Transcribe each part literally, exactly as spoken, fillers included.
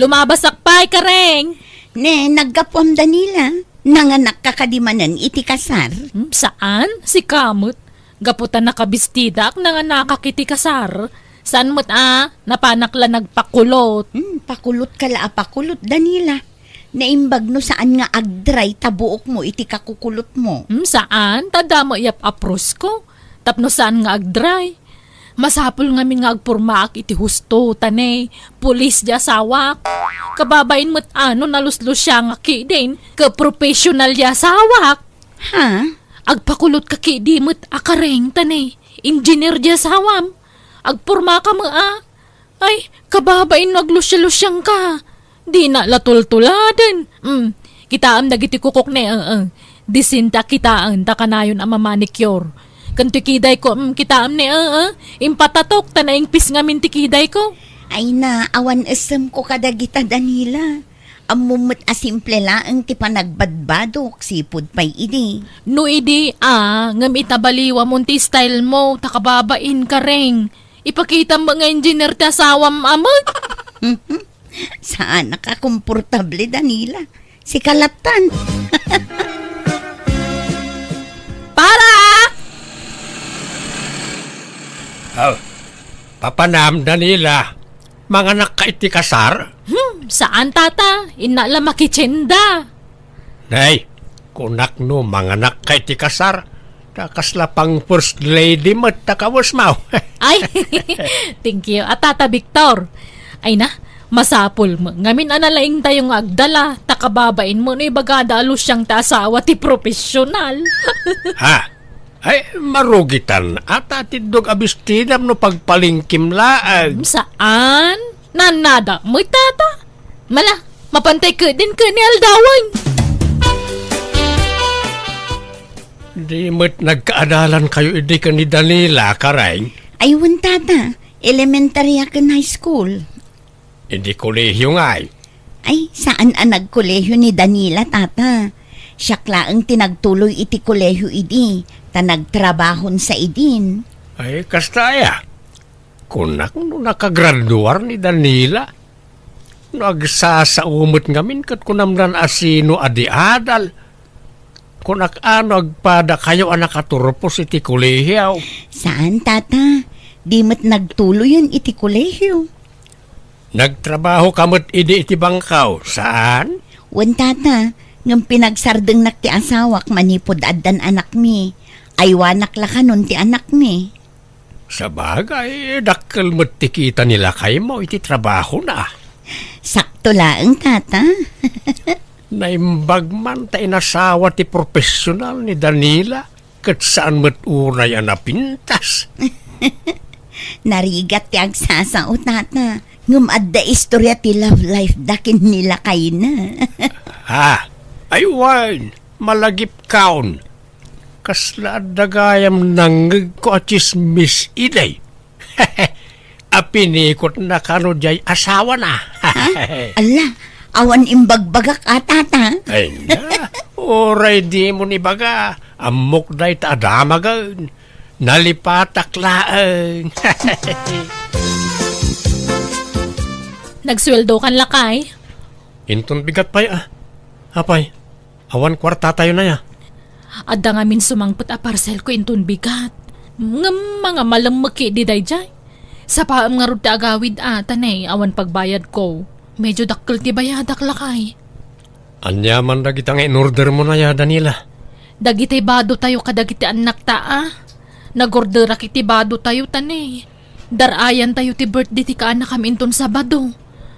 Lumabasak pay, Kareng! Ne, naggapuam, Danila. Nanganakka kadi manen iti kasar? Hmm, saan? Sika met. Gapu ta nakabistidaak, nanganakak iti kasar. Saan met a, napanak la nagpakulot. Hmm, pakulot ka la a pakulot, Danila. Naimbag no saan nga agdray ta buokmo iti kakukulotmo. Hmm, saan? Ta damo yap aprusko. Tapno saan nga agdray. Masapul ngamin nga agpormaak iti husto, ta ne, pulis di asawak. Kababain met a no naluslusiangak ketdin, ket professional di asawak. Ha? Agpakulot ka ketdi met a Kareng, ta ne, engineer di asawam. Agpormaka met a. Ay, kababain no aglusialusiangka. Dina la tultuladen. Mm. Kitaem dagiti kukok ne, eh, eh. Disin ti a kitaen ta kanayon a mamanicure. Ken ti kidayko, mm, kitaem ne, eh, eh. Impatatok ta naingpis ngamin ti kidayko. Ay na, awan esemko kadagita, Danila. Ammom met a simple laeng ti panagbadbadok, sipud pay idi. No idi, a, ngem ita baliwamon ti style mo, ta kababain, Kareng. Ipakitam met nga engineer ti asawam a met. Saanak a komportable, Danila. Sika lattan. Para! Oh, papanam, Danila. Manganakka iti kasar? Hmm, saan, tata. Inna la makitsenda. Nay, kunak no manganakka iti kasar, ta kasla pang first lady met ta kawesmo. Ay, thank you. A, Tata Victor. Ay na, masapul met ngamin a nalaingtayo nga agdala, ta kababain met no ibagada a lusiang ti asawa ti profesional. Ha? Ay, marugitan. Ata tiddog a bestidam no pagpalengkem laeng. Saan? Nannada met, tata. Mala, mapantay ketdin ken ni aldawen. Di met nagkaadalankayo idi ken ni Danila, Kareng? Ay, wen, tata. Elementary a ken high school. Idi kolehiyo ngay? Ay, saan a nagkolehiyo ni Danila, tata. Siak laeng ti nagtuloy iti kolehiyo idi, ta nagtrabahon sa idin. Ay, kasta aya? Kunak no nakagraduar ni Danila. No agsasao met ngamin ket kunamdan a sino a di adal. Kunak a no agpadakayo a nakaturpos iti kolehiyo. Saan, tata. Di met nagtuloyen iti kolehiyo. Nagtrabaho ka met idi iti bangkaw, saan? Wen, tata, ngem pinagsardengnak ti asawak manipud addan anakmi. Aywanak la kanon ti anakmi. Sabagay, dakkel met ti kita ni lakaymo iti trabahona. Sakto laeng, tata. Naimbag man ta inasawa ti profesional ni Danila, ket saan met unay a napintas. Narigat ti agsasao, tata. Ngem adda istorya ti love life da ken ni lakayna. Ha? Ay, wen, malagipkaon. Kasla adda gayam nangngegko a tsismis idi. A pinikotna kano diay asawana. Ha? Alla, awan imbagbagak a, tata. Ay na, uray dimo ibaga, ammok dayta a damagen. Nalipatak laeng. Nagsueldokan, lakay? Inton bigat pay, a. Apay, awan kuartatayon aya? Adda ngamin sumangpet a parcelko inton bigat. Ngem mangamalem met ketdi daydiay. Sapaem ngarud ti agawid a, ta ne, awan pagbayadko. Medyo dakkel ti bayadak, lakay. Ania man dagita nga in-ordermon aya, Danila? Dagiti badotayo kadagiti annakta a. Nag-orderak iti badotayo, ta ne, dar-ayantayo ti birthday ti kaanakam inton Sabado.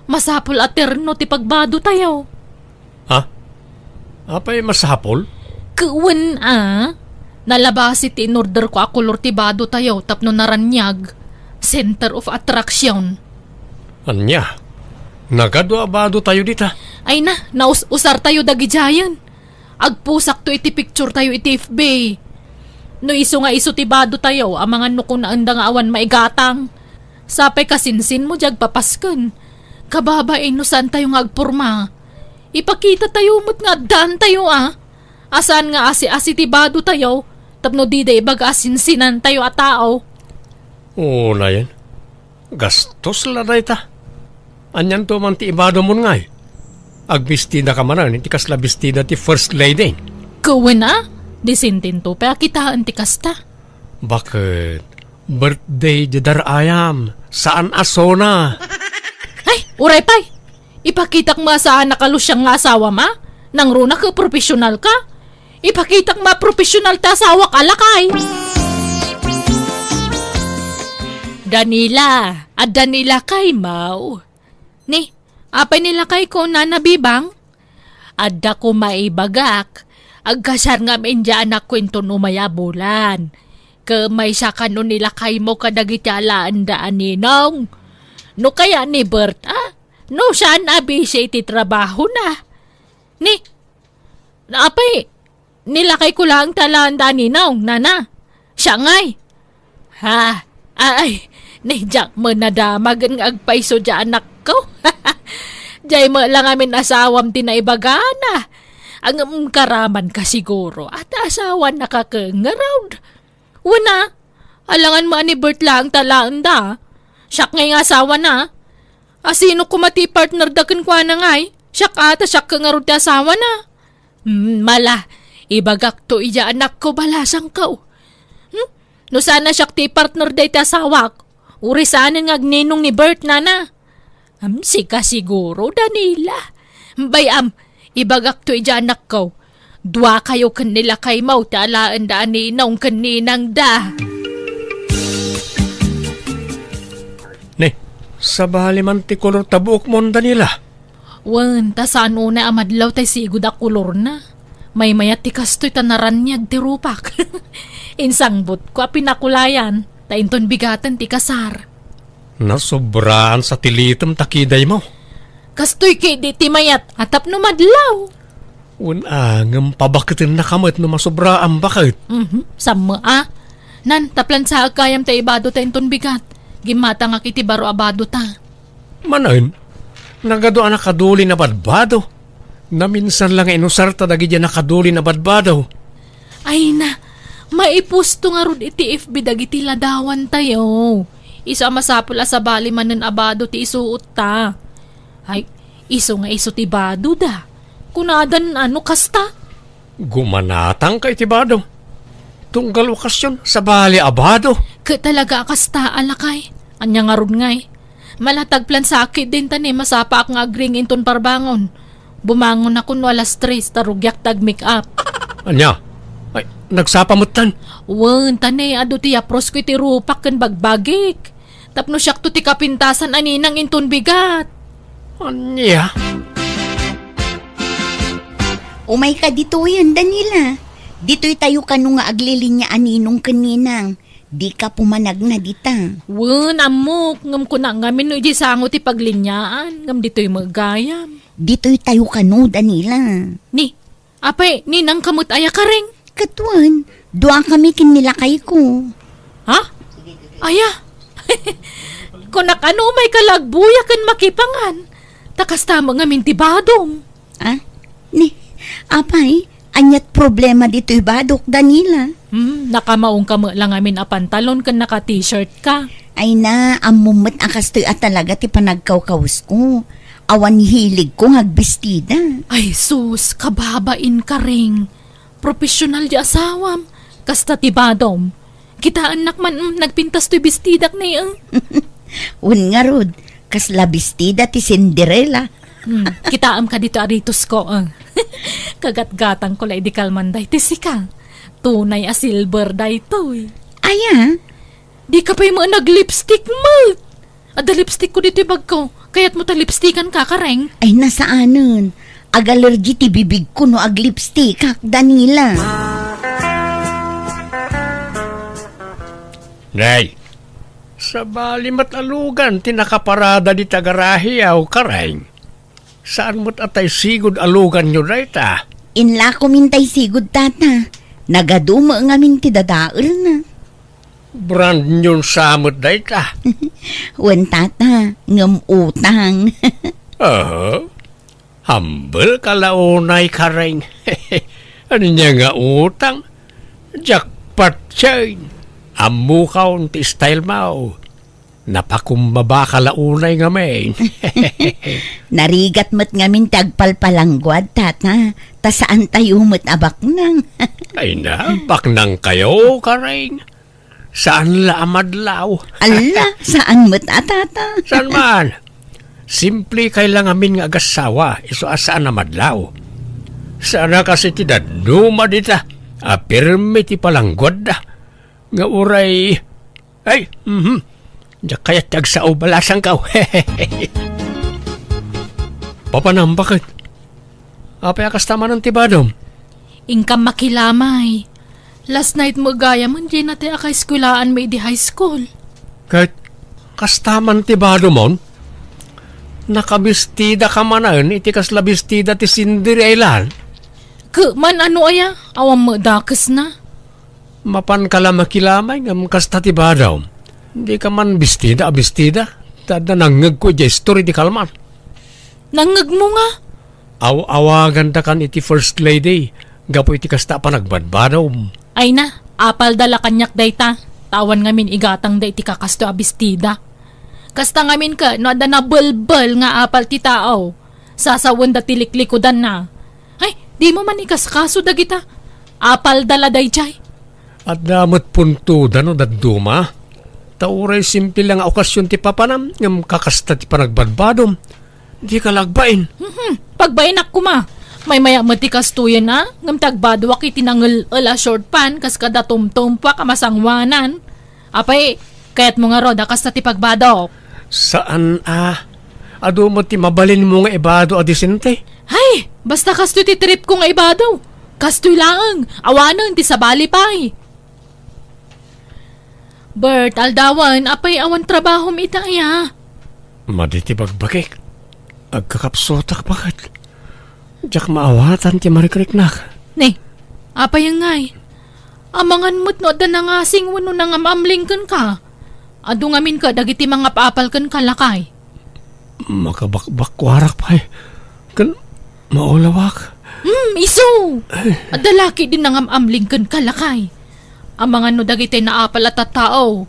Masapul a terno ti pagbadotayo. Ha? Apay masapul? Ket wen a. Nalabasi ti in-orderko a kolor ti badotayo tapno naraniag. Center of attraction. Ania? Nagadu a badotayo dita? Ay na, naus-usartayo dagidiayen. Agposakto iti picturetayo iti F B. No isu nga isu ti badotayo, amangan no kunaenda nga awan maigatang. Sapay kasinsinmo diay agpapasken. Kababain no saantayo nga agporma. Ipakitatayo met nga addaantayo a. A saan nga asi-asi ti badotayo, tapno dida ibaga a sinsinantayo a tao. Unayen, gastos la dayta. Anianto man ti ibadom ngay? Agbistida ka manen iti kasla bestida ti First Lady. Kawen a, disintinto pay a kitaen ti kasta. Baket, birthday di darayam, saan a sona. Ay, uray pay! Ipakitak mo a saan a kalusiang nga asawam a? Nangruna ket professional ka? Ipakitak mo a professional ti asawak a lakay. Danila, adda ni lakaymaw. Ni, apay ni lakayko, Nana Bibang? Adda koma ibagak, agkasar ngamin diay anakko inton umay a bulan. Ket maysa kano ni lakaymo kadagiti alaenda a ninong. No kayat ni Bert, a? No saan a busy iti trabahona. Ni, apay, ni lakayko laeng ti alaenda a ninong, Nana. Siak ngay. Ha? Ay, ni diak met nadamag nga agpayso diay anakko. Diay met la ngamin asawam ti naibagana. Ngem karamanka siguro a ti asawanna ket ngarud. Wen a, alangan met a ni Bert laeng ti alaenda. Siak ngay nga asawana. A, sino koma ti partnerda kenkuana ngay? Siak a, ta siak ket ngarud ti asawana. Hmm, mala, ibagakto idiay anakko, balasangko. Hmm? No saan a siak ti partner dayta asawak, uray saanen nga agninong ni Bert, Nana. Hmm, sika siguro, Danila. Bay-am, ibagakto idiay anakko. Duakayo ken ni lakaymo ti alaenda a ninong ken ninangda. Ni, sabali man ti kolor ta buokmon, Danila. Wen, ta saan unay a madlaw tay sigud a kolorna. Maymayat ti kastoy ta naraniag ti rupak. Insangbotko a pinakulayan, ta inton bigaten ti kasar. Nasobraan sa ti litem ta kidaymo. Kastoy ketdi ti mayat a tapno madlaw. Wen a, ngem pabaketennaka met no masobraan baket. Mhm, sammo a. Nan, ta plansaek gayam ta ibado ta inton bigat. Gimmatangak iti baro a bado ta. Manen, nagadu a nakadulin a badbado. Naminsan la nga inusarta dagiti a nakadulin a badbado. Ay na, maipusto ngarud iti F B dagiti ladawantayo. Isu a masapul a sabali manen a bado ti isuotta. Ay, isu nga isu ti badoda. Kunadan a no kasta. Gumanatangka iti bado. Tunggal okasyon, sabali a bado. Ket talaga a kasta a lakay. Ania ngarud ngay? Mala ta agplansaak ketdin ta ni masapaak nga agring inton parbangon. Bumangon ako no alas tres ta rugiak ta ag-make up. Ania? Ay, nagsapa metten? Wen, ta ni adu ti yaprosko iti rupak ken bagbagik. Tapno siakto ti kapintasan a ninang inton bigat. Ania? Umayka ditoyen, Danila. Ditoytayo kano nga aglilinia a ninong ken ninang. Dika pumanagna dita. Wen, ammok, ngem kunak ngamin no idiay sango ti pagliniaan, ngem ditoy met gayam. Ditoytayo kano, Danila. Ni, apay, ninangka met aya, Kareng? Ket wen, duakami ken ni lakayko. Ha? Aya? Kunak a no umayka la agbuya ken makipangan, ta kasta met ngamin ti badom. Ah? Ni, apay, aniat problema ditoy badok, Danila? Hmm, nakamaongka met la ngamin a pantalon ken naka-t-shirt ka. Ay na, ammom met a kastoy a talaga ti panagkawkawsko. Awan hiligko nga agbestida. Ay sus, kababain, Kareng. Profesional ti asawam. Kasta ti badom. Kitaennak man, mm, nagpintas toy bestidak ni, eh. Wen ngarud, kasla bestida ti Cinderella. Hmm, kitaem ka dito, aritosko, eh. Kagatgatangko la idi kalman daytoy sika. Tunay a silver daytoy. Aya? Dika pay met nag-lipstick met. Adda lipstick ko ditoy bagko. Kayatmo ta lipstickan ka, Kareng? Ay, nasaanen. Agalergi ti bibigko no aglipstickak, Danila. Nay, sabali met a lugan ti nakaparada dita garahiaw, Kareng. Saan met a tay sigud a luganyo dayta? Inlakom intay sigud, tata. Nagadu met ngamin ti dadaelna. Brand new sa met dayta? Wen, tata, ngem utang. Aha. Humble ka la unay, Kareng. Ania nga utang? Jackpot chain. Ammokon ti style mo. Napakumbabaka la unay ngamin. Narigat met ngamin ti agpalpalangguad, tata. Ta saan tayo met a baknang. Ay na, baknang kayo, Karen. Saan la a madlaw? Alla, saan met a, tata? Saan man? Simple kay la ngamin nga agassawa, isu a saan a madlaw. Saan a kasi ti dadduma dita, a pirmi ti palangguadda. Nga uray, ay, mhm. Diak kayat ti agsao, balasangkaw. Papanam, bakit? Apay a kasta manen ti badom? Inkam makilamay. Last night met gayam, diay natay a kaeskuelaan mi idi high school. Ket kasta man ti badomon? Nakabistida ka manen iti kasla bestida ti Cinderella? Ket man ano aya? Awan met dakesna. Mapan ka la makilamay ngem kasta ti badom. Di ka man bestida a bestida. Ta adda nangngegko idiay story di kalman. Nangngegmo nga? Aw-awagandakan iti first lady gapu iti kasta a panagbadbadom. Ay na, apalda la kaniak dayta. Ta awan ngamin igatangda iti kakastoy a bestida. Kasta ngamin ket no adda nabelbel nga apal ti tao, sasawenda ti liklikudanna. Ay, dimo man ikaskaso dagita. Apalda la daydiay. Adda met puntoda no dadduma. Ta uray simple la nga okasion ti papanam, ngem kakasta ti panagbadbadom. Dika la agbain. Mhm. Pagbaenak koma. Maymaya met ti kastoyen a, ngem ti agbadoak iti nangel-el a short pant kas kada tumtumpuak a masangoanan. Apay, kayatmo ngarud a kasta ti pagbadok? Saan a. Adu met ti mabalinmo nga ibado a disente. Hay, basta kastoy ti tripko nga ibado. Kastoy laeng, awanen ti sabali pay. Bert, aldawen, apay awan trabahom ita aya? Madi ti bagbagik. Agkakapsutak, bakit? Diak maawatan ti marikriknak. Ne, apay ngay? Amangan met no adda nangasing wenno nangam-amling kenka. Adu ngamin ka dagiti mangap-apal kenka, lakay. Makabakbakkuarak pay. Ken maulawak. Hmm, isu! Adda la ketdi nangam-amling kenka, lakay. Amangan no dagiti naapal a tattao.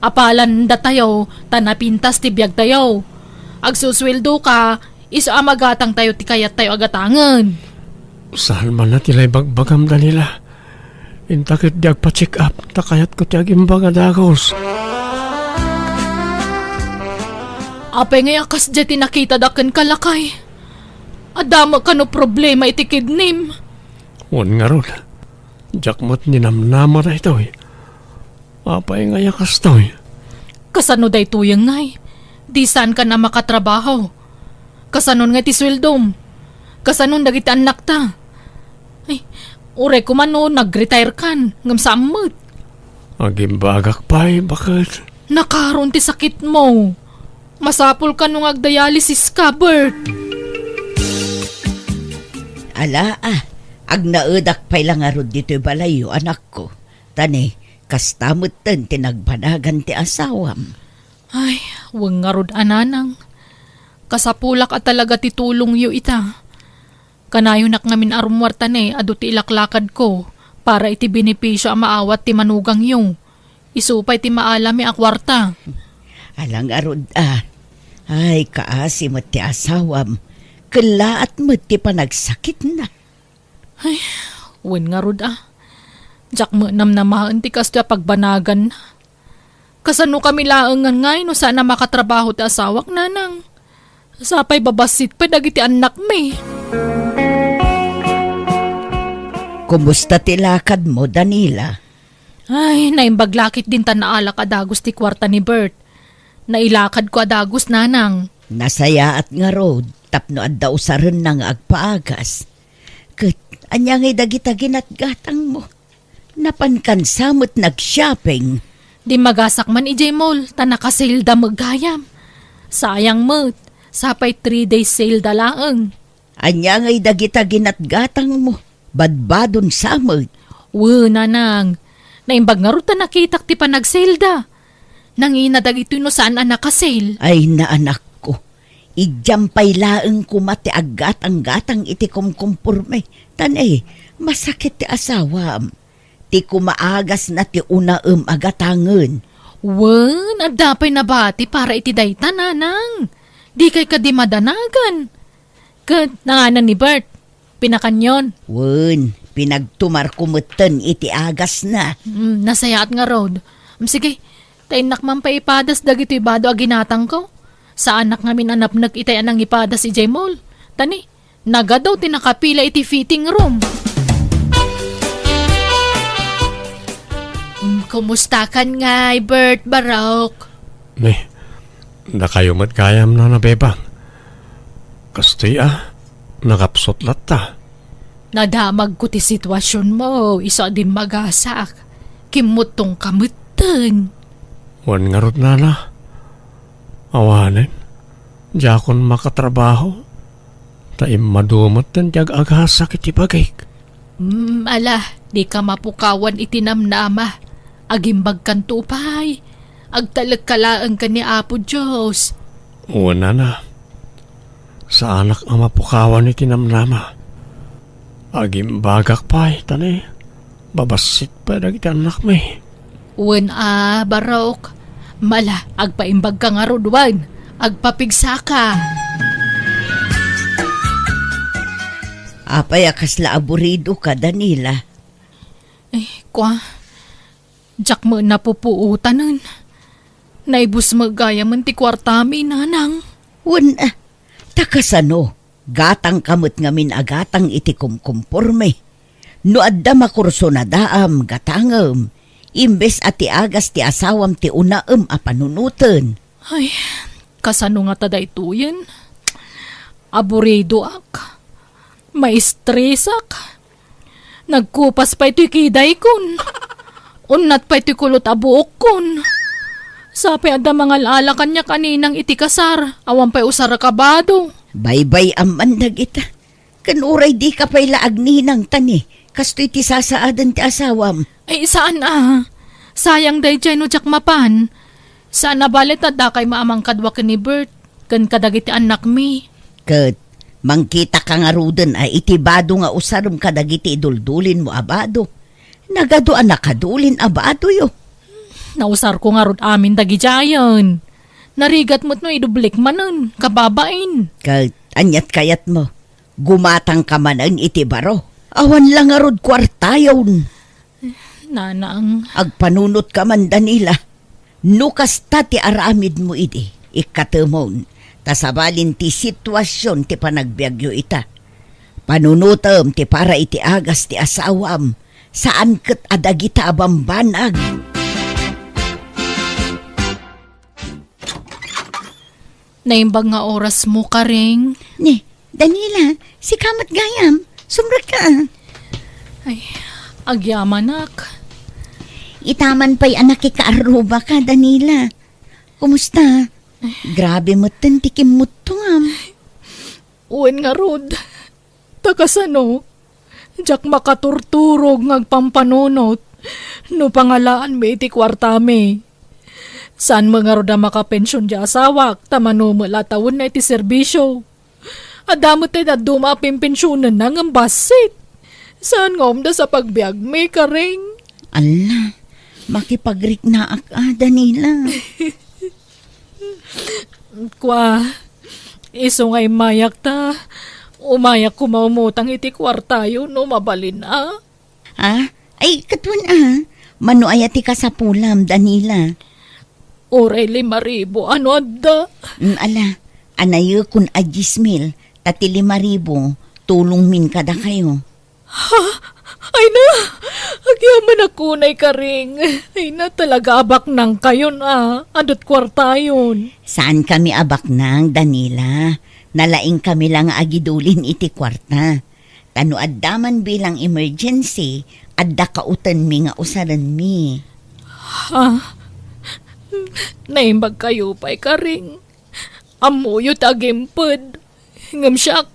Apalan datayo, ta napintas ti biagtayo. Agsusueldo ka, isu a magatangtayo ti kayattayo a gatangen. Saan man la ti lay bagbagam, Daniela? Inta ketdi agpa-check up, ta kayatko ti agimbaga dagus. Apay ngay a kasdiay ti nakitada kenka, lakay? Adda met kano problema iti kidnim? Wen ngarud, diak met ninamnama daytoy. Apay ngay a kastoy? Kasano daytoyen ngay? Di saankan a makatrabaho. Kasanon ngay ti sueldom? Kasanon dagiti annakta? Ay, uray koma no nag-retire kan, ngem saan met. Agimbagak pay, baket. Nakaron ti sakitmo. Masapul kano nga agdialysis ka, Bert. Ala, ah, agnaedak pay la ngarud ditoy balayyo, anakko. Ta ne, kasta metten ti nagbanagan ti asawam. Ay, wen ngarud a, nanang. Kasapulak a talaga ti tulongyo ita. Kanayonak ngamin a rummuar ta ne, adu ti ilaklakadko para iti benepisio a maawat ti manugangyo. Isu pay ti maalami a kuarta. Ala ngarud a. Ay, kaasi met ti asawam. Kellaat met ti panagsakitna. Ay, wen ngarud a. Diak met namnamaen ti kastoy a pagbanaganna. Kasano kami laeng ngay no saan a makatrabaho ti asawak, nanang? Sapay babassit pay dagiti annakmi. Kumusta ti lakadmo, Daniela? Ay, naimbag la ketdin ta naalak a dagus ti kuarta ni Bert. Nailakadko a dagus, nanang. Nasayaat ngarud tapno adda usarenna nga agpaagas. Ket ania ngay dagita ginatgatangmo? Napankan sa met nag-shopping. Dimmagasak man idiay mall, ta naka-sale da met gayam. Sayang met, sapay three days sale da laeng. Ania ngay dagita ginatgatangmo? Badbadon sa met. Wen, nanang. Naimbag ngarud ta nakitak ti panag-sale da. Nangina dagitoy no saan a naka-sale. Ay, naanakko. Idiam pay laeng koma ti aggatang-gatang iti kumkumporme. Ta ne, masakit ti asawam. Ti kumaagasna ti unaem a gatangen. Wen, adda pay nabati para iti dayta, nanang. Dikay kadi madanagan. Ket nanganan ni Bert, pinakanyon. Wen, pinagtumarko metten iti agasna. Mm, nasayaat ngarud. Mm, sige, ta innak man pay ipadas dagitoy bado a ginatangko. Saanak ngamin a napnek itay a nangipadas idiay mall. Ta ni, nagadu ti nakapila iti fitting room. Mm, kumustakan ngay, Bert, Barok? Ni, dakayo met gayam, Nana Bebang. Kastoy a, nakapsut latta. Nadamagko ti situasionmo, isu a dimmagasak. Kimmuttongka metten. Wen ngarud, Nana. Awanen, diakon makatrabaho, ta immadu metten ti ag-agasak iti bagik. Mm, ala, dika mapukawan iti namnama. Agimbagkanto pay. Agtalekka laeng ken ni Apo Dios. Wen, Nana. Saanak a mapukawan iti namnama. Agimbagak pay, ta ni, babassit pay dagiti annakmi. Wen a, Barok. Mala, agpaimbagka ngarud, wen. Agpapigsaka. Apay a kasla aburidoka, Danila? Eh, kua, diak met napupuotanen. Naibus met gayamen ti kuartami, nanang. Wen, ah, ta kasano? Gatangka met ngamin a gatang iti kumkumporme. No adda makursunadaam, gatangem, imbes a ti agas ti asawam ti unaem a panunoten. Ay, kasano ngata daytoyen? Aburidoak. Maistresak. Nagkupas pay toy kidaykon. Unnat pay toy kulot a buokkon. Sapay adda mangal-ala kaniak a ninang iti kasar, awan pay usarek a bado. Baybay-am man dagita. Ken uray dika pay la agninang ta ni, kastoy ti sasaaden ti asawam. Ay, saan a. Sayang daydiay no diak mapan. Saan a bale ta dakay maamang kadua ken ni Bert, ken kadagiti annakmi. Ket mangkitaka ngaruden a iti bado nga usarem kadagiti iduldulinmo a bado. Nagadu a nakadulin a badoyo. Nausarko ngarud amin dagidiayen. Narigat met no idublik manen, kababain. Ket aniat kayatmo? Gumatangka manen iti baro. Awan la ngarud kuartayon. Nanang. Agpanunotka man, Danila. No kasta ti aramidmo idi, ikkatemon, ta sabalin ti situasion ti panagbiagyo ita. Panunotem ti para iti agas ti asawam, saan ket a dagita a bambanag. Naimbag nga orasmo, Karing. Ni, Danila, sika met gayam. Sumrekka. Ay, agyamanak. Itaman pay a nakikaarrubaka, Danila. Kumusta? Grabe metten ti kimmuttongam. Wen ngarud. Ta kasano? Diak makaturturog nga agpampanunot no pangalaanmi iti kuartami. Saan met ngarud a makapension ti asawak, ta mano met la tawenna iti serbisio. Adda met ti dadduma a pimpensionenna ngem bassit. Saan nga umdas a pagbiagmi, Karing? Alla, makipagriknaak a, Danila. Kua, isu nga immayak ta, umayak koma umutang iti kuartayo no mabalin a. Ah? Ay, ket wen a. Mano aya ti kasapulam, Danila? Uray lima ribu, ano adda? Mm, ala, anayekon a dies mil, ta ti lima ribu, tulongmin kadakayo. Ha? Ay na! Agyamanak unay, Karing. Ay na, talaga abaknangkayon a. Adu't kuartayon. Saankami abaknang, Danila. Nalaingkami la nga agidulin iti kuarta. Ta no adda man bilang emergency, adda kautenmi nga usarenmi. Ha? Naimbagkayo pay, Karing. Ammoyo ti agimped. Ngem siak,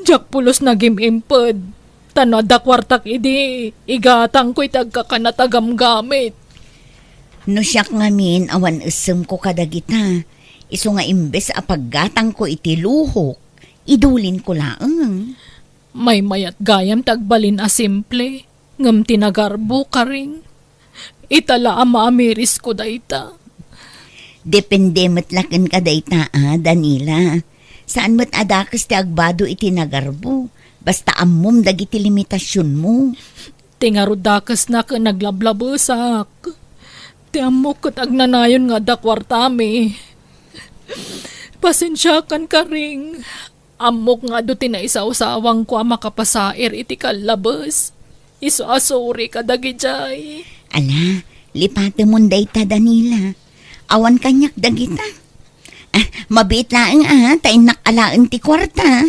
diak pulos nagim-imped. Ta no adda kuartak idi, igatangko iti agkakanat a gamgamit. No siak ngamin, awan essemko kadagita. Isu nga imbes a paggatangko iti luhok, idulinko laeng. Maymayat gayam ti agbalin a simple, ngem ti nagarbo, Karing. Ita la a maamirisko dayta. Depende met la kenka dayta, a, Daniela. Saan met a dakes ti agbado iti nagarbo. Basta ammom dagiti limitasionmo. Ti ngarud dakesna ket naglablabesak. Ti ammok ket agnanayon nga adda kuartami. Pasensiakan, Karing. Ammok nga adu ti naisawsawangko a makapasair iti kallabes. Isu a sorry kadagidiay. Ala, lipatemon dayta, Daniela. Awan kaniak dagita. Ah, mabiit laeng, a, ta innak alaen ti kuarta.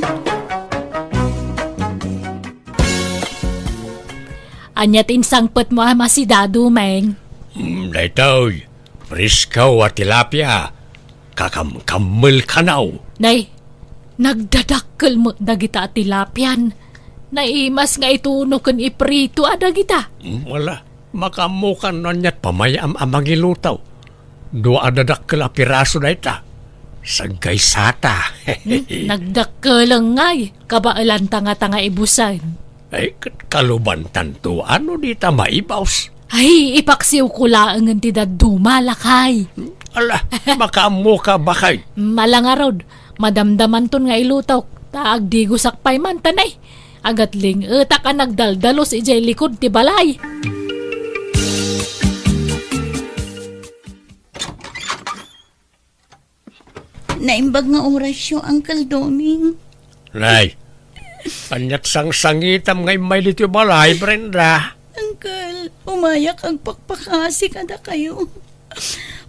Ania ti insangpetmo a masidadu, Meng? Mm, daytoy, presko a tilapia. Kakamkammel kanaw. Nay, nagdadakkel met dagita a tilapian. Naimas nga ituno ken iprito a dagita. Mm, wala. Makaammokan no aniat pamayam a mangiluto. Dua a dadakkel a piraso dayta. Saggaysata. Hmm, nagdakkeleng ngay. Kabaelanta nga ta nga ibusen. Ay, ket kalubantanto, ano dita maibus? Ay, ipaksiwko laengen ti dadduma, lakay. Ala, makaammoka, bakay. Malangarod, madamdamanton nga ilutok, ta agdigosak pay man, tanay. Agatling-etak a nagdaldalus idiay likud ti balay. Naimbag nga orasyo, Uncle Doming. Nay, aniat sangsangitam nga immay ditoy balay, Brenda? Uncle, umayak agpakpakasi kadakayo.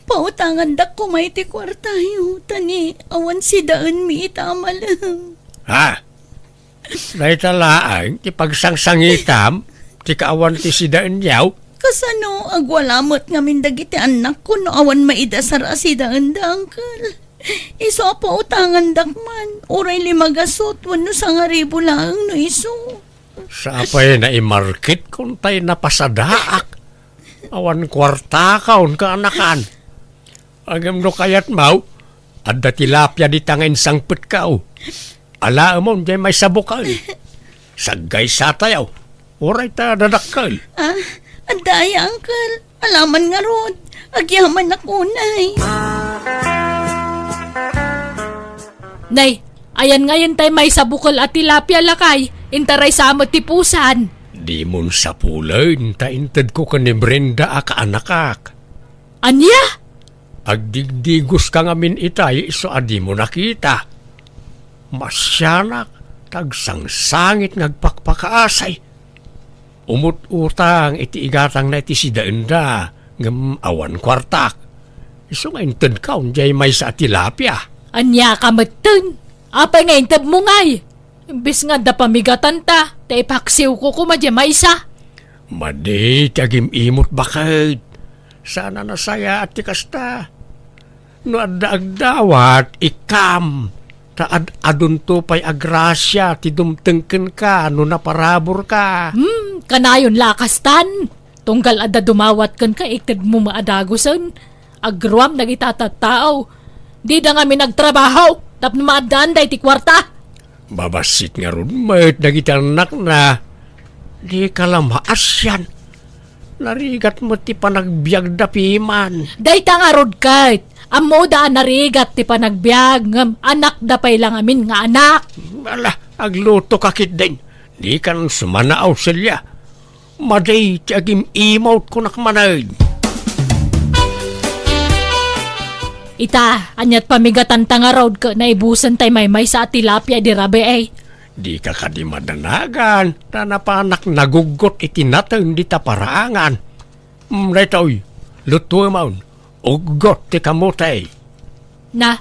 Pautangandak koma iti kuartayo, ta ni awan sidaenmi ita a malem. Ha? Dayta laeng ti pagsangsangitam, ti kaawan ti sidaenyo? Kasano, agwala met ngamin dagiti annakko no awan maidasar a sidaenda, Uncle? Isu a pautangandak man, uray lima gasut wenno sangaribu laeng no isu. Sapay naimarketkon tay napasadaak. Awan kuartakaon kaanakan. Ngem no kayatmo, adda tilapia dita nga insangpetko. Alaemon diay maysa a bukel. Saggaysatayo. Uray ta dadakkel. Ah, adda aya, Uncle? Alaman ngarud. Agyamanak unay. Nay, ayan ngayen tay maysa a bukel a tilapia, lakay. Intaray sa met ti pusan. Dimon sapulen ta intedko ken ni Brenda a kaanakak. Ania? Agdigdigoska ngamin itay isu a dimo nakita. Masianak, ta agsangsangit nga agpakpakaasi. Umut-utang iti igatangna iti sidaenda, ngem awan kuartak. Isu nga intedko diay maysa a tilapia. Ania ka metten? Apay nga intedmo ngay? Imbes nga adda pamigatanta, ta ipaksiwko koma diay maysa. Madi ti agim-imot, baket. Saan a nasayaat ti kasta. No adda agdawat, ikkam. Ta ad-adunto pay a grasia ti dumteng kenka no naparaburka. Hmm, kanayon la a kastan. Tunggal adda dumawat kenka, itedmo met a dagusen. Agruam dagita a tattao. Dida ngamin agtrabaho tapno maaddaanda iti kuarta. Babassit ngarud met dagiti annakna. Dika la maasian. Narigat met ti panagbiagda piman. Dayta ngarud ket, ammoda a narigat ti panagbiag, ngem anakda pay la ngamin nga anak. Ala, aglutoka ketdin. Dikan sumanao, Celia. Madi ti agim-imot, kunak manen. Ita, aniat pamigatanta ngarud ket naibusen tay maymaysa a tilapia idi rabii? Dika kadi madanagan, ta napanak naguggot iti naten dita paraangan. Mm, daytoy, lutuemon. Uggot ti kamote. Na,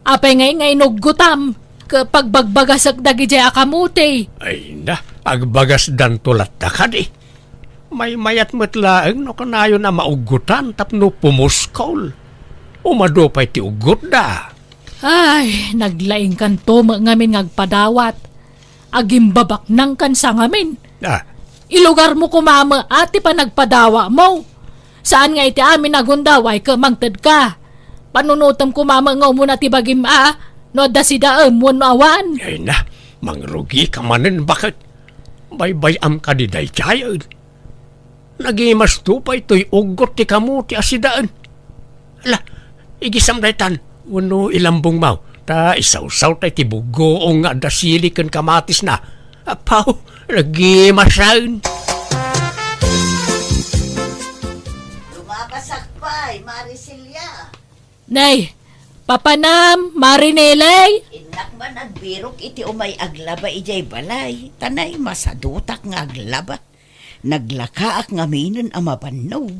apay ngay nga inuggotam? Ket pagbagbagasek dagidiay a kamote. Ay na, agbagasdanto latta kadi. Maymayat met laeng no kanayon a mauggotan tapno pumuskol. Umadu pay ti uggotda. Ay, naglaingkanto met ngamin nga agpadawat. Agimbabaknangkan sa ngamin. Ah. Ilugarmo koma met ti panagpadawatmo. Saan nga iti amin a gundaway ket mangtedka. Panunotem koma met nga umuna ti bagim a no adda sidaem wenno awan. Ay na, mangrugika manen, baket. Baybay-am kadi daydiay. Nagimasto pay toy uggot ti kamote a sidaen. Ala, igisam daytan, wenno ilambongmo, ta isawsawta iti buggoong nga adda sili ken kamatisna. Apaw, nagimasen. Lumabasak pay, Mari Celia. Nay, papanam, Mari Neley? Innak man agbirok iti umay aglaba idiay balay, ta nay masadutak nga aglaba. Naglakaak ngaminen a mabannog.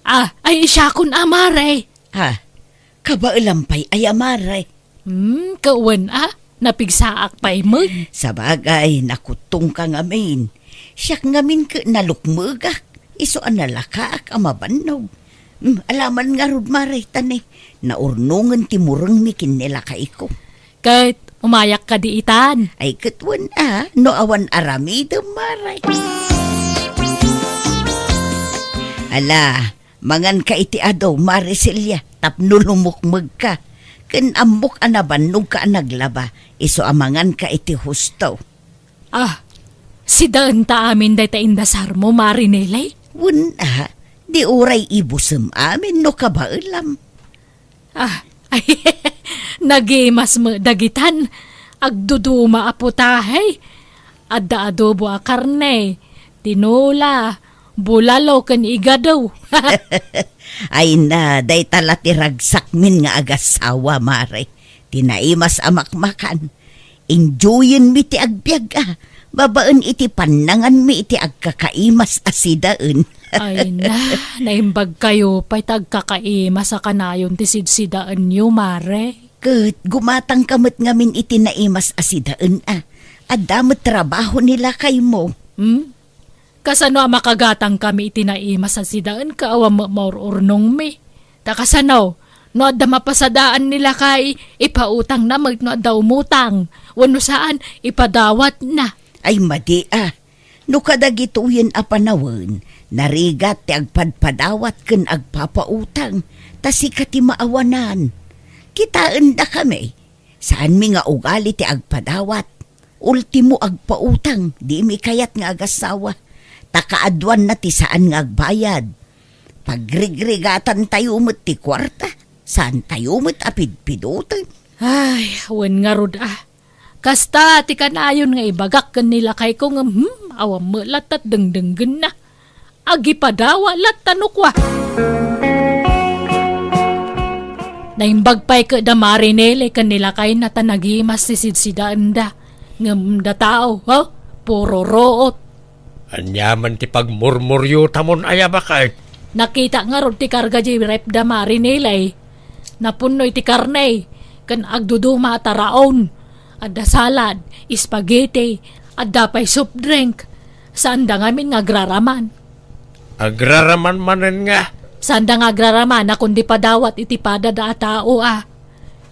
Ah, ay, siakon a, Mare. Ha? Kabaelam pay aya, Mare? Hmm, kawen a, napigsaak pay met. Sabagay, nakuttongka ngamin. Siak ngamin ket nalukmegak, isu a nalakaak a mabannog. Hmm, alaman ngarud, Mare, ta ne, naurnongen ti murengmi ken ni lakayko. Ket umayak kadi itan. Ay, ket wen a, no awan aramidem, Mare. Ala, manganka iti adu, Mare Celia, tapno lumukmegka. Ken ammok a nabannogka a naglaba, isu a manganka iti husto. Ah, sidaenta amin dayta indasarmo, Mare Neley? Wen a, di uray ibusem amin no kabaelam. Ah, ay, nagimas met dagitan. Agduduma a putahe. Adda adobo a karne, tinola, bulalo ken igado. Ay na, dayta la ti ragsakmin nga agassawa, Mare. Ti naimas a makmakan. Enjoyenmi ti agbiag a, babaen iti pannanganmi iti agkakaimas a sidaen. Ay na, naimbagkayo pay ta agkakaimas a kanayon ti sidsidaenyo, Mare. Ket gumatangka met ngamin iti naimas a sidaen a. Adda met trabaho ni lakaymo. Hmm? Kasano a makagatangkami iti naimas a sidaen ket awan met maur-urnongmi? Ta kasano, no adda mapasadaan ni lakay, ipautangna met no adda umutang, wenno saan, ipadawatna. Ay, madi a. No kadagitoyen a panawen, narigat ti agpadpadawat ken agpapautang, ta sika ti maawanan. Kitaendakami, saanmi nga ugali ti agpadawat. Ultimo, agpautang, dimi kayat nga agassawa. Ta kaaduanna ti saan nga agbayad. Pagrigrigatantayo met ti kuarta, saantayo met a pidpidoten. Ay, wen ngarud a. Kasta ti kanayon nga ibagak ken ni lakayko ngem, hmm, awan met latta ti dengdenggenna. Agipadawat latta no kua. Naimbag pay ket da Mari Neley ken ni lakayna ta nagimas ti sidsidaenda. Ngem da tao, ha? Puro ruot. Aniaman ti pagmurmuriotamon aya, baket? Nakita ngarud ti karga di ref da Mari Neley. Napunno iti karne, ken agduduma a taraon. Adda salad, spaghetti, adda pay soft drink. Saanda ngamin nga agraraman. Agraraman manen nga? Saanda nga agraraman a kundi padawat iti pada da a tao a.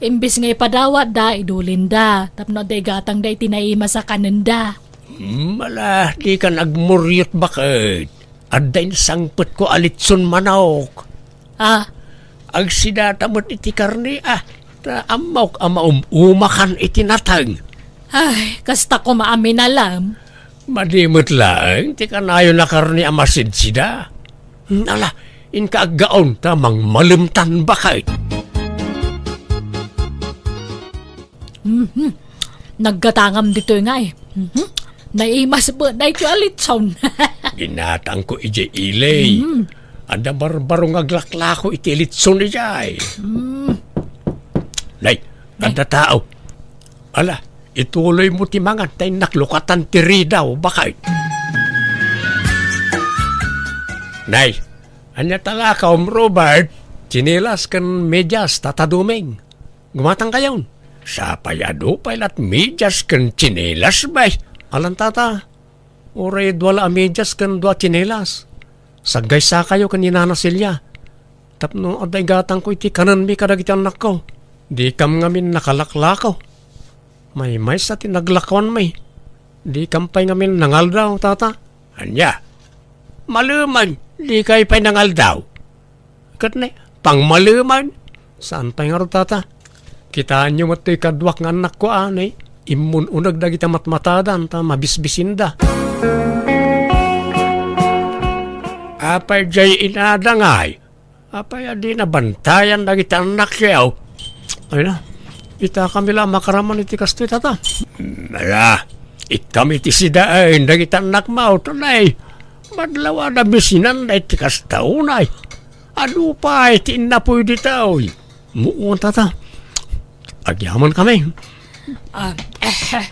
Imbes nga ipadawatda, idulinda, tapno adda igatangda iti naimas a kanenda. Hmm, ala, dikan agmuriot, baket. Adda insangpetko a litson manok. Ah? Agsidata met iti karne, ah. Ta ammok a maum-umakan iti nateng. Ay, kasta koma a minalam. Madi met laeng ti kanayon a karne a masidsida. Hmm, ala, inka aggaon ta mangmalemtan, baket. Mhm. Naggatangam ditoy nga eh. Mhm. Naimas met daytoy a litson. Ginatangko idiay ili. Mm. Adda barbaro nga aglaklako iti litson idiay. Mm. Nay, nay, adda tao. Ala, ituloymo ti mangan ta innak lukatan ti ridaw, baket. Nay, ania talakaom, Robert? Tsinelas ken medias, Tata Doming. Gumatangkayon. Sapay adu pay lat medias ken tsinelas, bay. Alan, Tata, uray dua la a medias ken dua a tsinelas. Saggaysakayo ken ni Nana Celia. Tapno adda igatangko iti kanenmi kadagiti annakko. Dikam ngamin nakalaklako. Maymaysa ti naglakuanmi. Dikam pay ngamin nangaldaw, Tata. Ania? Malemen, dikay pay nangaldaw? Ket ne, pangmalemen. Saan pay ngarud, Tata? Kitaenyo met toy kaduak nga annakko a, ne? Immun-uneg dagiti matmatadan ta mabisbisinda. Apay diay inada ngay? Apay a di nabantayan dagiti annakyo? Ay na, ita kami la makaraman iti kastoy, tata. Ala, ikkami ti sidaen dagiti annakmo, tunay. Madlawada bisinanda iti kasta unay. Adu pay ti innapuy ditoy. Muon, tata. Agyaman kami. Ah, eh,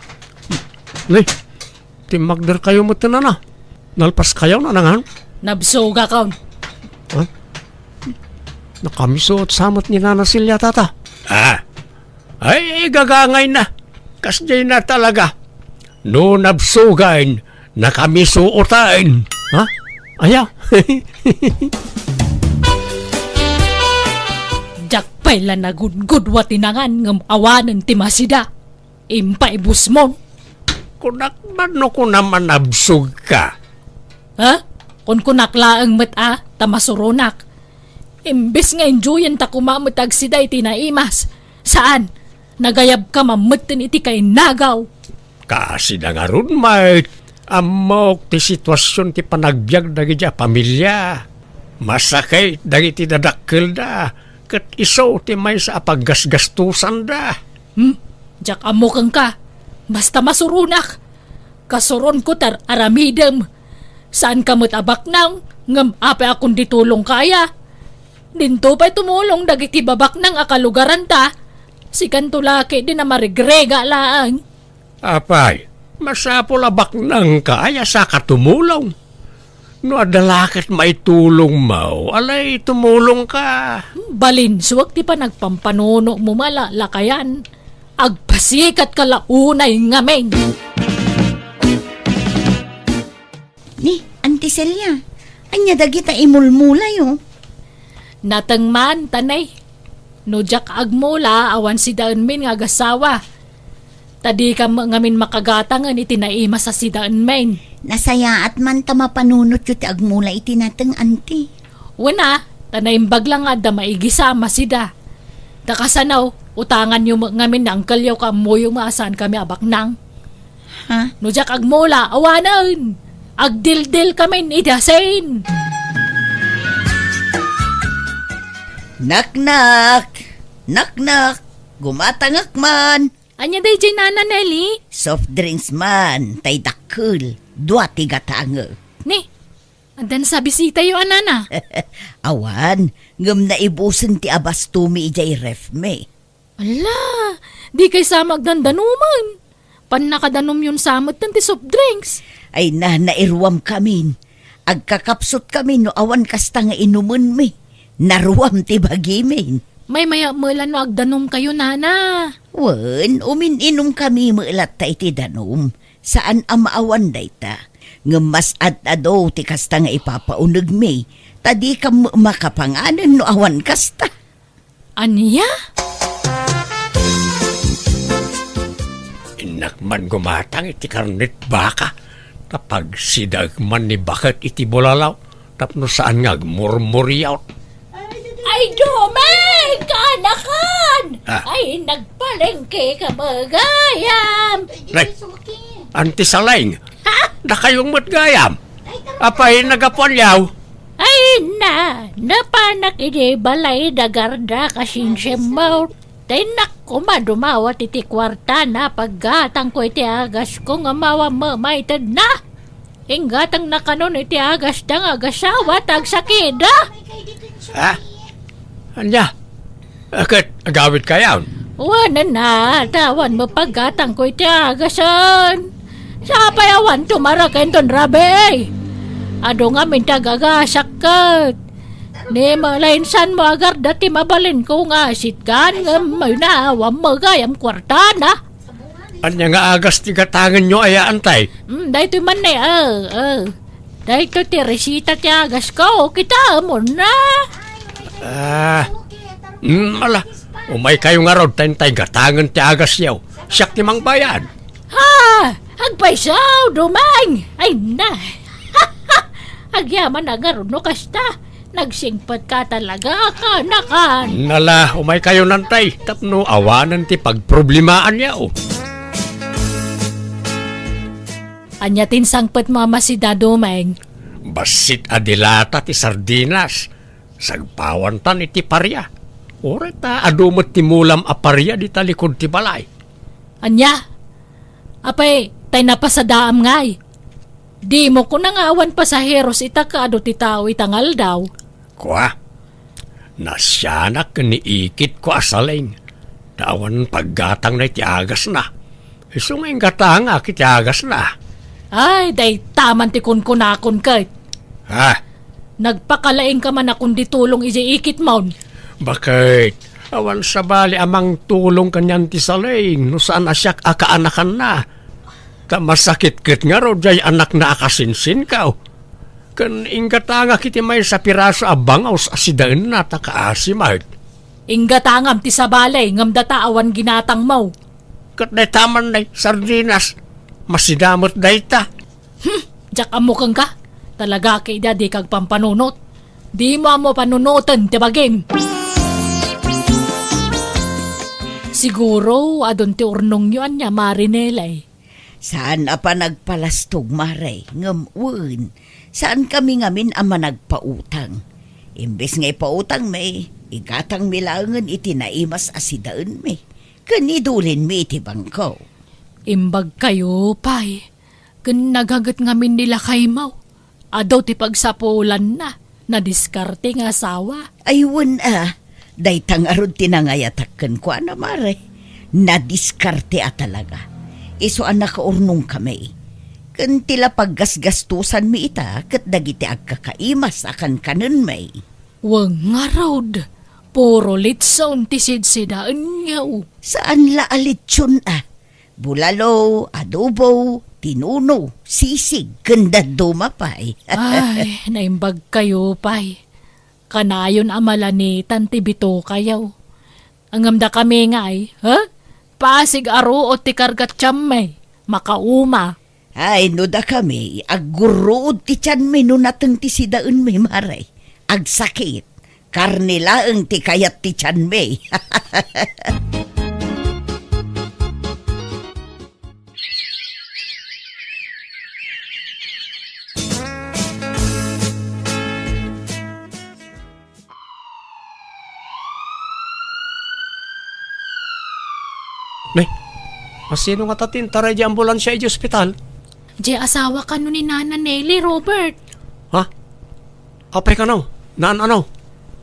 Nay, timmagder kayo met, nana. Nalpas kayo, nanangan? Nabsugakon. Ha? Nakamiso sa met ni Nana Celia, tata. Ah. Ay, gagangay na. Kasdiay na talaga. No nabsugan, nakamiso utain. Ha? Aya? Diak pay la nagudgudua ti nangan ngem awanen ti masida. Impaibusmon. Kunak man no kunam a nabsog ka. Ha? Kunkunak laeng met a, ta masuronak. Imbes nga enjoyen ta koma met agsida iti naimas. Saan? Nagayabka mammetten iti kainagaw. Kasida ngarud met, ammok ti situasion ti panagbiag dagiti a pamilia. Masakit dagiti dadakkelda, ket isu ti maysa a paggasgastusanda. Hmm? Diak ammo kenka. Basta masuronak. Kasuronko ti ar-aramidem. Saanka met a baknang, ngem apay a kundi tulongka aya? Dinto pay tumulong dagiti babaknang a kalugaranta. Sikanto la ketdi a marigrega laeng. Apay, masapul a baknangka aya saka tumulong. No adda la ket maitulongmo, alay tumulongka. Balinsuak ti panagpampanunomo a lalakayan. Agpasikatka la unay ngamin. Ni, Auntie Celia, ania dagita imulmulayo? Nateng man, tanay. No diak agmula, awan sidaenmin nga agasawa. Ta dikam ngamin makagatangen iti naimas a sidaenmin. Nasayaat man ta mapanunotyo ti agmula iti nateng, Auntie. Wen a, ta naimbag la nga adda maigisam a sida. Ta kasano, utanganyo met ngamin ni angkelyo ket ammoyo met a saankami a baknang. Ha? No diak agmula, awanen! Agdildilkamin iti asin! Naknak! Naknak! Gumatangek man! Ania daydiay, Nana Nelly? Soft drinks man, tay dakkel. Dua ti gatangek. Ni, adda sa bisitayo a, Nana? Awan, ngem naibusen ti abastomi idiay refmi. Ala, dikay sa met agdandanomen. Pannakadanomyon sa metten ti soft drinks. Ay na, nairuamkamin. Agkakapsutkamin no awan kasta nga inumenmi. Naruam ti bagimin. Maymayat met la no agdanumkayo, Nana. Wen, umin-inumkami met latta iti danum. Saan a maawan dayta. Ngem mas ad-adu ti kasta nga ipapaunegmi. Ta dikam makapanganen no awan kasta. Ania? Innak man gumatang iti karnet baka, ta pagsidaek man ni baket iti bulalaw, tapno saan nga agmurmuriaw. Ay, Domeng! Kaanakan! Ah. Ay, nagpalengke ka met gayam! Nay, Auntie Saleng, Ha? Dakayo met gayam. Apay, nagapuan yaw? Ay na, napanak idi balay da garda kasinsiammo. Tay nak koma dumawat iti kuartana, paggatangko iti agasko nga mawa mamaytedna. Inggatangna kanon iti agasda nga agasawa, ta agsakida. Ha? Ania? Ket agawidkayon? Wen a, ta awan met paggatangko iti agasen. Sapay awan tumaraken ton rabii. Adu ngamin ti agagasakket. Ni malainsanmo agarda ti mabalinko nga asitgan ngem mayna awan met gayam kuartana. Ania nga agas ti gatangenyo aya, Antay? Mm, daytoy man ne, eh, eh. Daytoy ti resita ti agasko, kitaemon na. Ah, mm, ala, umaykayo ngarud, ta intay gatangen ti agasyo. Siak ti mangbayad. Ha? Agpayso, Domeng! Ay na! Agyaman a ngarud no kasta. Nagsingpetka talaga, kaanakan. Ala, umaykayo, Antay, tapno awanen ti pagproblemaanyo. Ania ti insangpetmo a masida, Domeng? Bassit a dilata ti sardinas, sagpawantan iti paria. Uray ta adu met ti mulam a paria dita likud ti balay. Ania? Apay, tay napasadaam ngay? Dimo kuna nga awan pasaheros ita ket adu ti tao ita nga aldaw? Kua, nasianak ken ni Ikit ko a Saleng, ta awan paggatangna iti agasna. Isu nga inggatangak iti agasna. Ay, dayta man ti kunkunakon ket. Ha? Nagpakalaingka man a kundi tulong idiay Ikit mon. Baket, awan sabali a mangtulong kanian ti Saleng no saan a siak a kaanakanna. Ta masakit ket ngarud diay anakna a kasinsinkaw. Ken inggatangak iti maysa a piraso a bangaws a sidaenna ta kaasi met. Inggatangam ti sabali ngem data awan ginatangmo. Ket dayta man nay sardinas, masida met dayta. Hmm, diak ammo kenka. Talaga ket idi a dika agpampanunot. Dimo ammo panunoten ti bagim. Siguro, adun ti urnongyo ania, Mari Nelay. Saan a panagpalastog, Mare, ngem wen, saankami ngamin a managpautang. Imbes nga ipautangmi, igatangmi laengen iti naimas a sidaenmi, ken idulinmi iti bangko. Imbagkayo pay, ken nagaget ngamin ni lakaymo. Adu ti pagsapulanna, nadiskarte nga asawa. Ay, wen a, dayta ngarud ti nangayatak kenkuana, Mare. Nadiskarte a talaga. Isu a nakaurnongkami. Ken ti la paggasgastosanmi ita ket dagiti agkakaimas a kankanenmi. Wen ngarud, puro litson ti sidsidaenyo. Saan la a litson a. Bulalo, adobo, tinuno, sisig, ken dadduma pay. Ay, naimbagkayo pay. Kanayon a malanitan ti bitokayo. Ngem dakami ngay, ha? Pasig a ruot ti karga ti tianmi. Makauma. Ay, no dakami, aggurruod ti tianmi no nateng ti sidaenmi, Mare. Agsakit. Karne laeng ti kayat ti tianmi. Ne, asino ngata ti intaray di ambulansia iti ospital? Di asawa kano ni Nana Nelly, Robert. Ha? Apay kano? Naan-ano?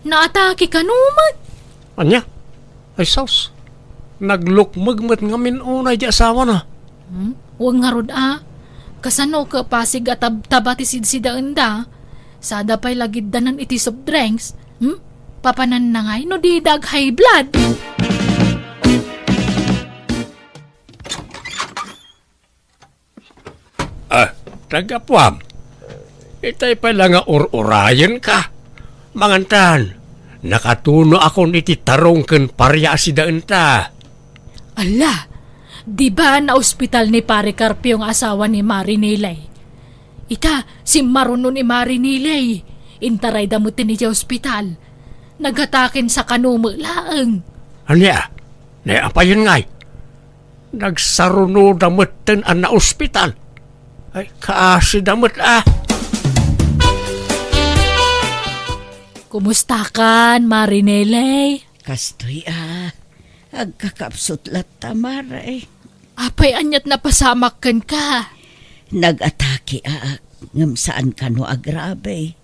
Naatake kano met. Ania? Ay sus, naglukmeg met ngamin unay di asawana. Hmm? Wen ngarud a, kasano ket pasig a tab-, taba ti sidsidaenda? Sada pay lagiddanan iti soft drinks. Hmm? Papananna ngay no dida ag-high blood. Ah, tagapuam. Itay pay la nga ur-urayenka. Mangantan, nakatunoakon iti tarong ken paria a sidaenta. Ala, di ba naospital ni Pare Carpio nga asawa ni Mari Nelay? Ita, simmaruno ni Mari Nelay. Intarayda met idiay ospital. Nagataken sa kano met laeng. Ania? Ne, apayen ngay? Nagsarunoda metten a naospital. Ay, kaasida met a. Kumustakan, Mari Neley? Kastoy a, agkakapsut latta, Mare. Apay aniat napasamak kenka? Nag-atake ak, ngem saan kano a grabe.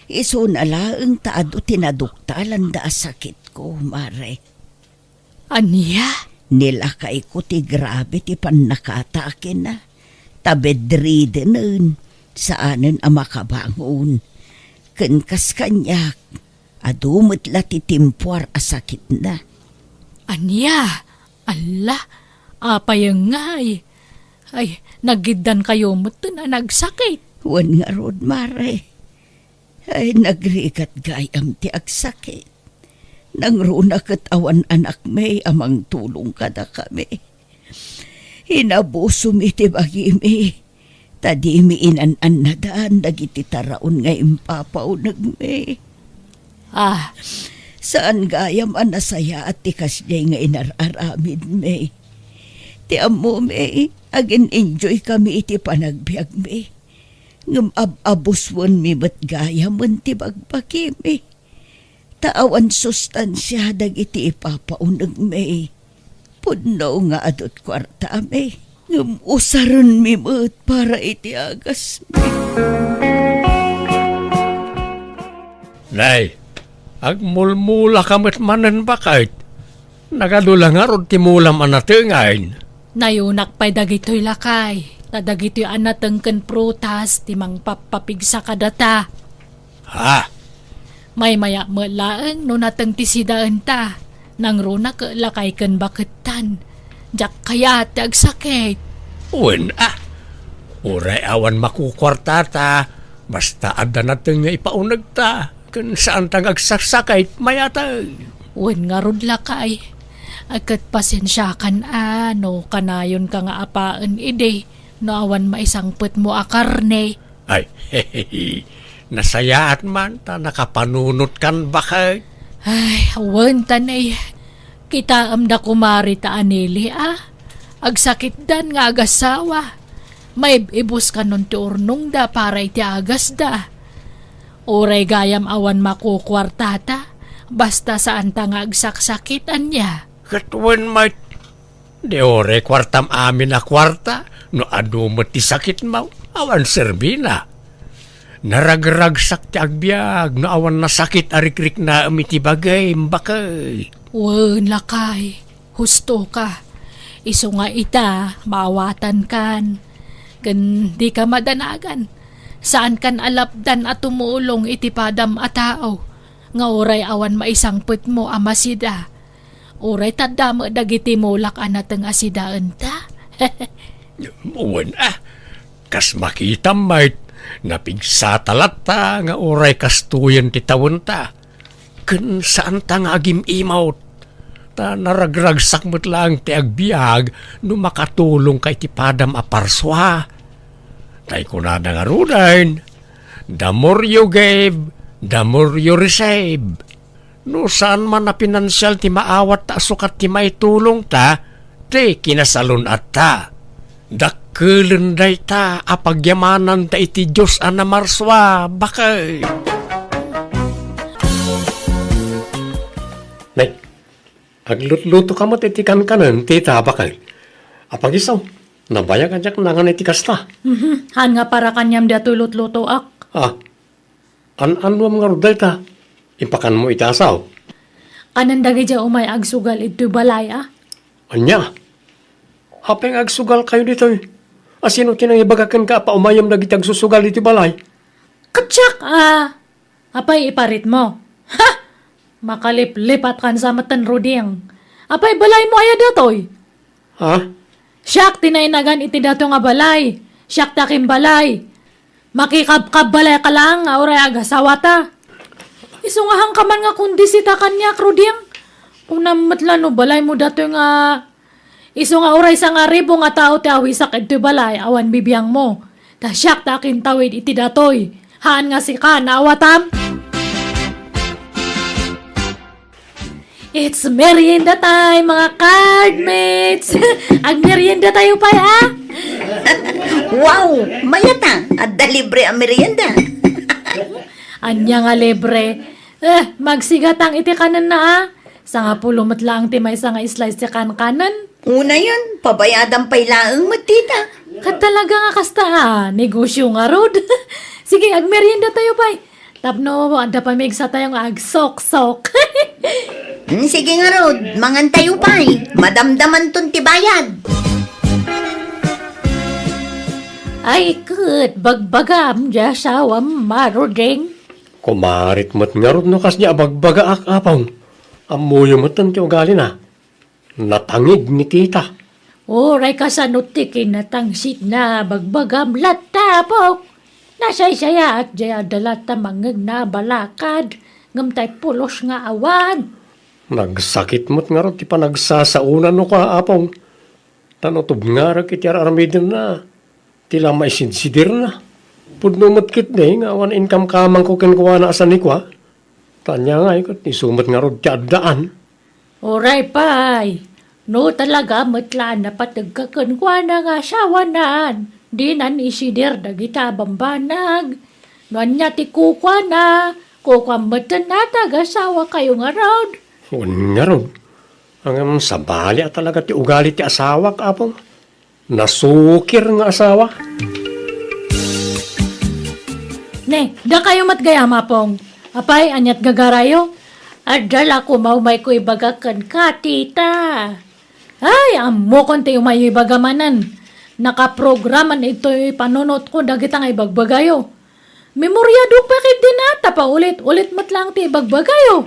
Isuna laeng ta adu ti naduktalanda a sakitko, Mare. Ania? Nilakayko ti grabe ti pannakatakena, ta bedridden, saanen a makabangon. Ken kas kaniak, adu met la ti timpuar a sakitna. Ania? Alla, apay ngay? Ay, nagiddankayo metten a nagsakit. Wen ngarud, Mare. Ay, nagrigat gayam ti agsakit. Nangruna ket awan anakmi a mangtulong kadakami. Inabusomi ti bagimi, ta dimi inan-annadan dagiti taraon nga impapaunegmi. Ah. Saan gayam a nasayaat ti kasdiay nga inar-aramidmi. Ti ammomi, agin-enjoy kami iti panagbiagmi. Ngem ab-abuswenmi met gayamen ti bagbagimi. Ta awan sustansia dagiti ipapaunegmi. Pudno nga adut kuartami, ngem usarenmi met para iti agasmi. Nay, agmulmulaka met manen, baket. Nagadu la ngarud ti mulam a natengen. Nayunak pay dagitoy, lakay, ta dagitoy a nateng ken prutas ti mangpappapigsa kadata. Ha? Maymaya met laeng no nateng ti sidaenta. Nangruna ket lakay ken bakettan. Diak kayat ti agsakit. Wen a. Uray awan makukuartata, basta adda nateng nga ipaunegta, ken saanta nga agsaksakit, mayateng. Wen ngarud, lakay. Ay, ket pasensiakan a no kanayonka nga apaen idi no awan maisangpetmo a karne. Ay, nasayaat man ta nakapanunotkan, baket. Ay, awan ta ne. Kitaem da kumari ta anili a. Agsakitdan nga agasawa. Maib-ibus kanon ti urnongda para iti agasda. Uray gayam awan makukuartata, basta saanta nga agsaksakit, ania? Ket wen met, di uray kuartam amin a kuarta, no adu met ti sakitmo, awan serbina. Naragragsak ti agbiag no awan nasakit a rikriknaem iti bagim, baket. Wen, lakay, husto ka. Isu nga ita, maawatankan. Ken dika madanagan. Saankan a lapdan a tumulong iti padam a tao, nga uray awan maisangpetmo a masida. Uray tadda met dagiti mulak a nateng a sidaenta. Wen a, kas makitam met, napigsata latta nga uray kastoyen ti tawenta. Ken saanta nga agim-imot, ta naragragsak met laeng ti agbiag no makatulongka iti padam a parsua. Tay kunada ngaruden, "The more you give, the more you receive." No saan man a pinansial ti maawat ta sukat ti maitulongta, ti kinasalun-atta. Dakkelen dayta a pagyamananta iti Dios a namarsua, baket. Nay, aglutluto ka met iti kankanen, tita, baket. Apag isu, nabayag a diak nangan iti kasta. Mhm. Haan nga para kaniam daytoy lutlutoak. Ah, an-annuam ngarud dayta? Impakanmo iti asaw? Kanen dagidiay umay agsugal iti balay, a? Ania? Apay nga agsugalkayo ditoy? A sino ti nangibaga kenka a paumayem dagiti agsusugal iti balay? Ket siak, a, apay iparitmo? Ha! Makaliplipatkan sa metten, Ruding. Apay balaymo aya datoy? Ha? Siak ti nainagan iti dato nga balay. Siak ti akimbalay. Makikabkabbalayka laeng nga uray agasawata. Isu nga haanka man nga kondisita kaniak, Ruding. Kunam met la no balaymo datoy nga isu nga uray sangaribu nga tao ti awisak iti balay, awan bibiangmo. Ta siak ti akintawid iti datoy. Haan nga sika, naawatam? It's merienda time, mga cardmates! Agmerienda tayo pay, a? Wow! Mayat a, adda libre a merienda. Ania nga libre? Eh, magsigatang iti kanenna, a? Sangapulo met laeng ti maysa nga slice ti kankanen. Unayen, pabayadan pay laeng met, tita. Ket talaga nga kasta, a? Negosyo ngarud. Sige, agmerienda tayo pay. Tapno adda pamigsatayo nga agsoksok. Hmm, sige ngarud, mangantayo pay. Madamdamanton ti bayad. Ay, ket bagbagam diay asawam, Maruding. Kumarit met ngarud no kasdiay a bagbagaak, Apong. Ammoyo metten ti ugalina. Natangig ni tita. Uray kasano ti kinatangsitna, bagbagam latta, Apok. Nasaysayaat diay adda latta mangngegna a balakad, ngem tay pulos nga awan. Nagsakit met ngarud ti panagsasaona no ka, Apong. Ta no tubngarek iti ar-aramidenna, ti la maisidsidirna. Pudno met ketdi nga awan inkamkamangko kenkuana a sanikua. Ta ania ngay ket isu met ngarud ti addaan. Uray pay, no talaga met la a napategka kenkuana nga asawanan, Dinan isider dagita a bambanag. No ania ti kukuana, kukuam metten a ti agasawakayo ngarud. Wen ngarud. Ngem sabali a talaga ti ugali ti asawak, Apong. Nasukir nga asawa. Ne, dakayo met gayam, Apong. Apay, aniat gagarayo? Adda la koma umayko ibaga kenka, tita. Ay, ammokon ti umayyo ibaga manen. Nakaprograman itoy panunotko dagita nga ibagbagayo. Memoriadok pay ketdin a, ta paulit-ulit met laeng ti ibagbagayo.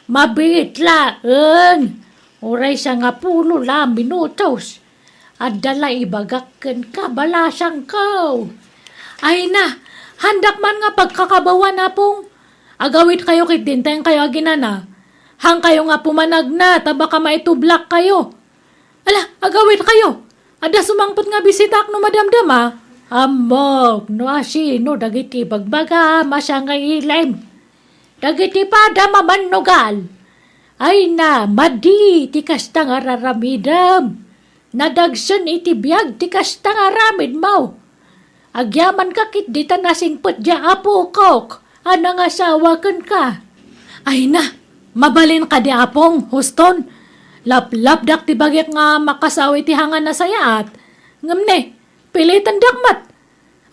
Mabiit laeng. Uray sangapulo la a minutos. Adda la ibagak kenka, balasangko. Ay na, handak man nga pagkakabawan, Apong. Agawidkayo ketdin ta inkayo aginana. Hankayo nga pumanagna, ta baka maitublakkayo. Ala, agawidkayo. Adda sumangpet nga bisitaak no madamdama. Ammok no asino dagiti ibagbagam a sangailem. Dagiti padam a mannugal. Ay na, madi ti kasta nga raramidem. Nadagsen iti biag ti kasta nga aramidmo. Agyamanka ketdi ta nasingpet diay apokok a nangasawa kenka. Ay na, mabalin kadi, Apong, huston. Laplapdak ti bagik nga makasaw iti hangan a sayaat. Ngem ne, pilitendak met.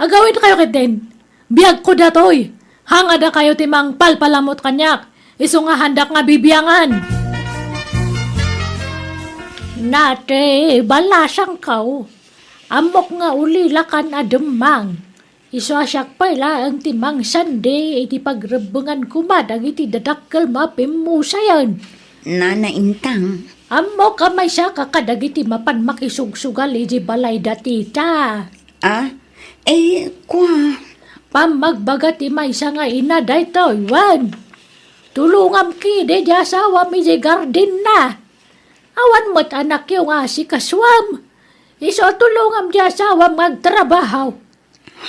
Agawidkayo ketdin. Biagko datoy. Hangadakayo ti mangpalpalamut kaniak. Isu nga handak nga bibiangan. Nate, balasangko. Ammok nga ulilakan a demmang. Isu a siak pay laeng ti mangsandi iti pagrebbengan koma dagiti dadakkel a pimmusayen. Nana Intang. Ammok a maysaka kadagiti mapan makisugsugal iti balay da tita. Ah? Eh, kua? Pammagbaga ti maysa nga ina daytoy, wen. Tulongam kidi ti asawam iti gardenna. Awan met anakyo nga asikasuam. Isu a tulongam ti asawam nga agtrabaho.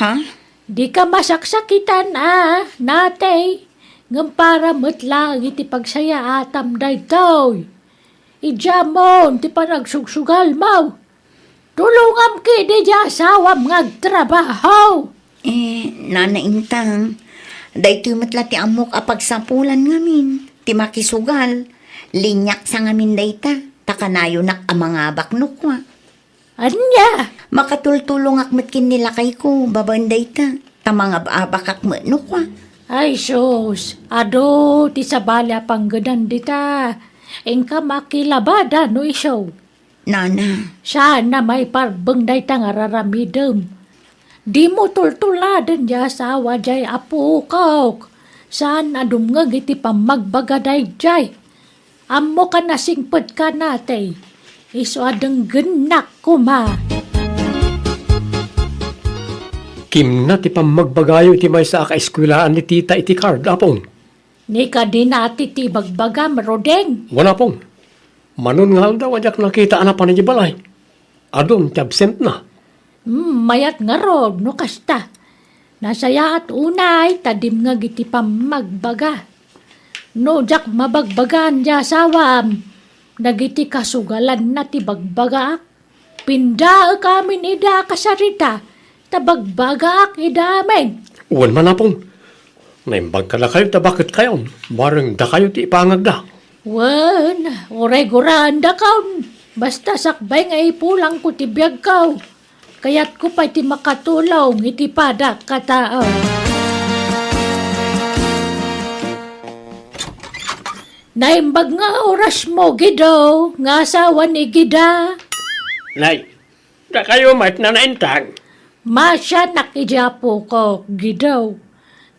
Ha? Dika masaksakitan a, natay, ngem para met laeng iti pagsayaatam daytoy. Idiamon ti panagsugsugalmo. Tulongam kidi ti asawam nga agtrabaho. Eh, Nana Intang, daytoy met la ti ammok a pagsapulan ngamin, ti makisugal. Liniaksa ngamin dayta, ta kanayonak a mangabak no kua. Ania? Makatultulongak met ken ni lakayko babaen dayta, ta mangab-abakak met no kua. Ay sus, adu ti sabali a panggedan dita. Inka makilabada no isu. Nana. Saan a maiparbeng dayta nga raramidem. Dimo tultuladen ti asawa diay apokok. Saan a dumngeg iti pammagbaga daydiay. Ammok a nasingpetka natay. Isu a denggennak koma. Kimna ti pammagbagayo iti maysa a kaeskuelaan ni tita iti card, Apong. Ni kadina ti, ti ibagbagam, Rodeng? Wen, Apong. Manon nga aldaw a diak nakita a napan idiay balay. Adun ti absentna. Hmm, mayat ngarud no kasta. Nasayaat unay ta dimngeg iti pammagbaga. No diak mabagbagaan ti asawam, dagiti kasugalanna ti bagbagaak. Pindaek amin ida a kasarita, ta bagbagaak ida amin. Wen man, Apong. Naimbag kadakayo ta baketkayon, bareng dakayo ti ipangagda. Wen, uray guraendakon. Basta sakbay nga ipulangko ti biagko. Kayatko pay ti makatulong iti padak a tao. Naimbag nga orasmo, Gido, nga asawa ni Gida. Nay, dakayo met, Nana Intang. Masianak iti apokok, Gido.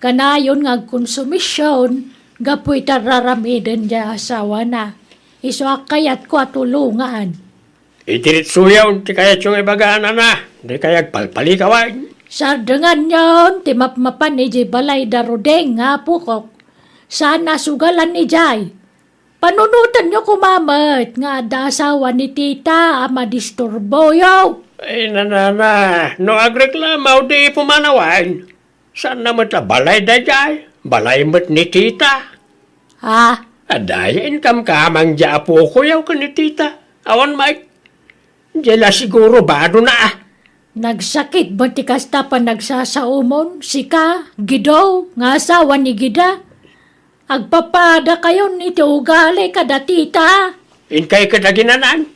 Kanayon nga agkonsumision gapu iti raramiden ti asawana. Isu a kayatko a tulongan. Idiretsoyon ti kayatyo nga ibaga, Nana. Dikay agpalpalikawan. Sardenganyon ti mapmapan idiay balay da Rodeng nga apokok. Saan a sugalan idiay. Panunotenyo koma met nga adda asawa ni tita a madisturboyo. Ay, nanana, no agreklamo, di pumanawan. Saan na met a balay daydiay? Balay met ni tita. Ah? Adda aya inkamkamang di apokoyo ken ni tita. Awan met. Di la siguro badona, ah. Nagsakit met ti kasta panagsasaomon, sika, Gido, nga asawa ni Gida? Agpapadakayon iti ugali kada tita. Inkay ket aginan-an.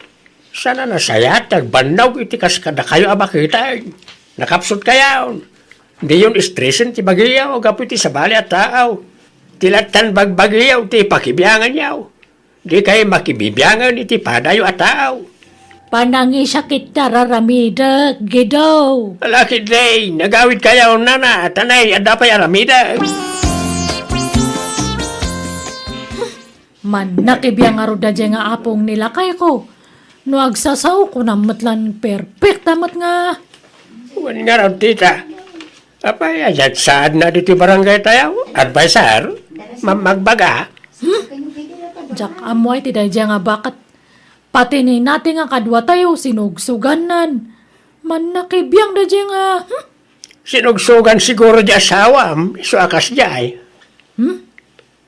Saan a nasayaat ti agbannog iti kas kadakayo a makitaen. Nakapsutkayon. Diyon stresen ti bagiyo gapu iti sabali a tao. Ti lattan bagbagiyo ti pakibianganyo. Dikay makibibiangan iti padayo a tao. Panangisakit ti araramidek, Gido. Ala ketdi, nagawidkayo, nana, ta nay, adda pay aramidek. Mannakibiang ngarud daydiay nga apong ni lakayko. No agsasao, kunam met lan perpekta met nga. Wen ngarud, tita. Apay, ania ti saadna ditoy barangaytayo? Adviser? Ma-, magbaga? Hmm? Diak ammo ay ti daydiay nga baket. Pati ni nati nga kaduatayo, sinugsugannan. Mannakibiang daydiay nga, hmm? Sinugsugan siguro di asawam, isu a kasdiay. Hmm?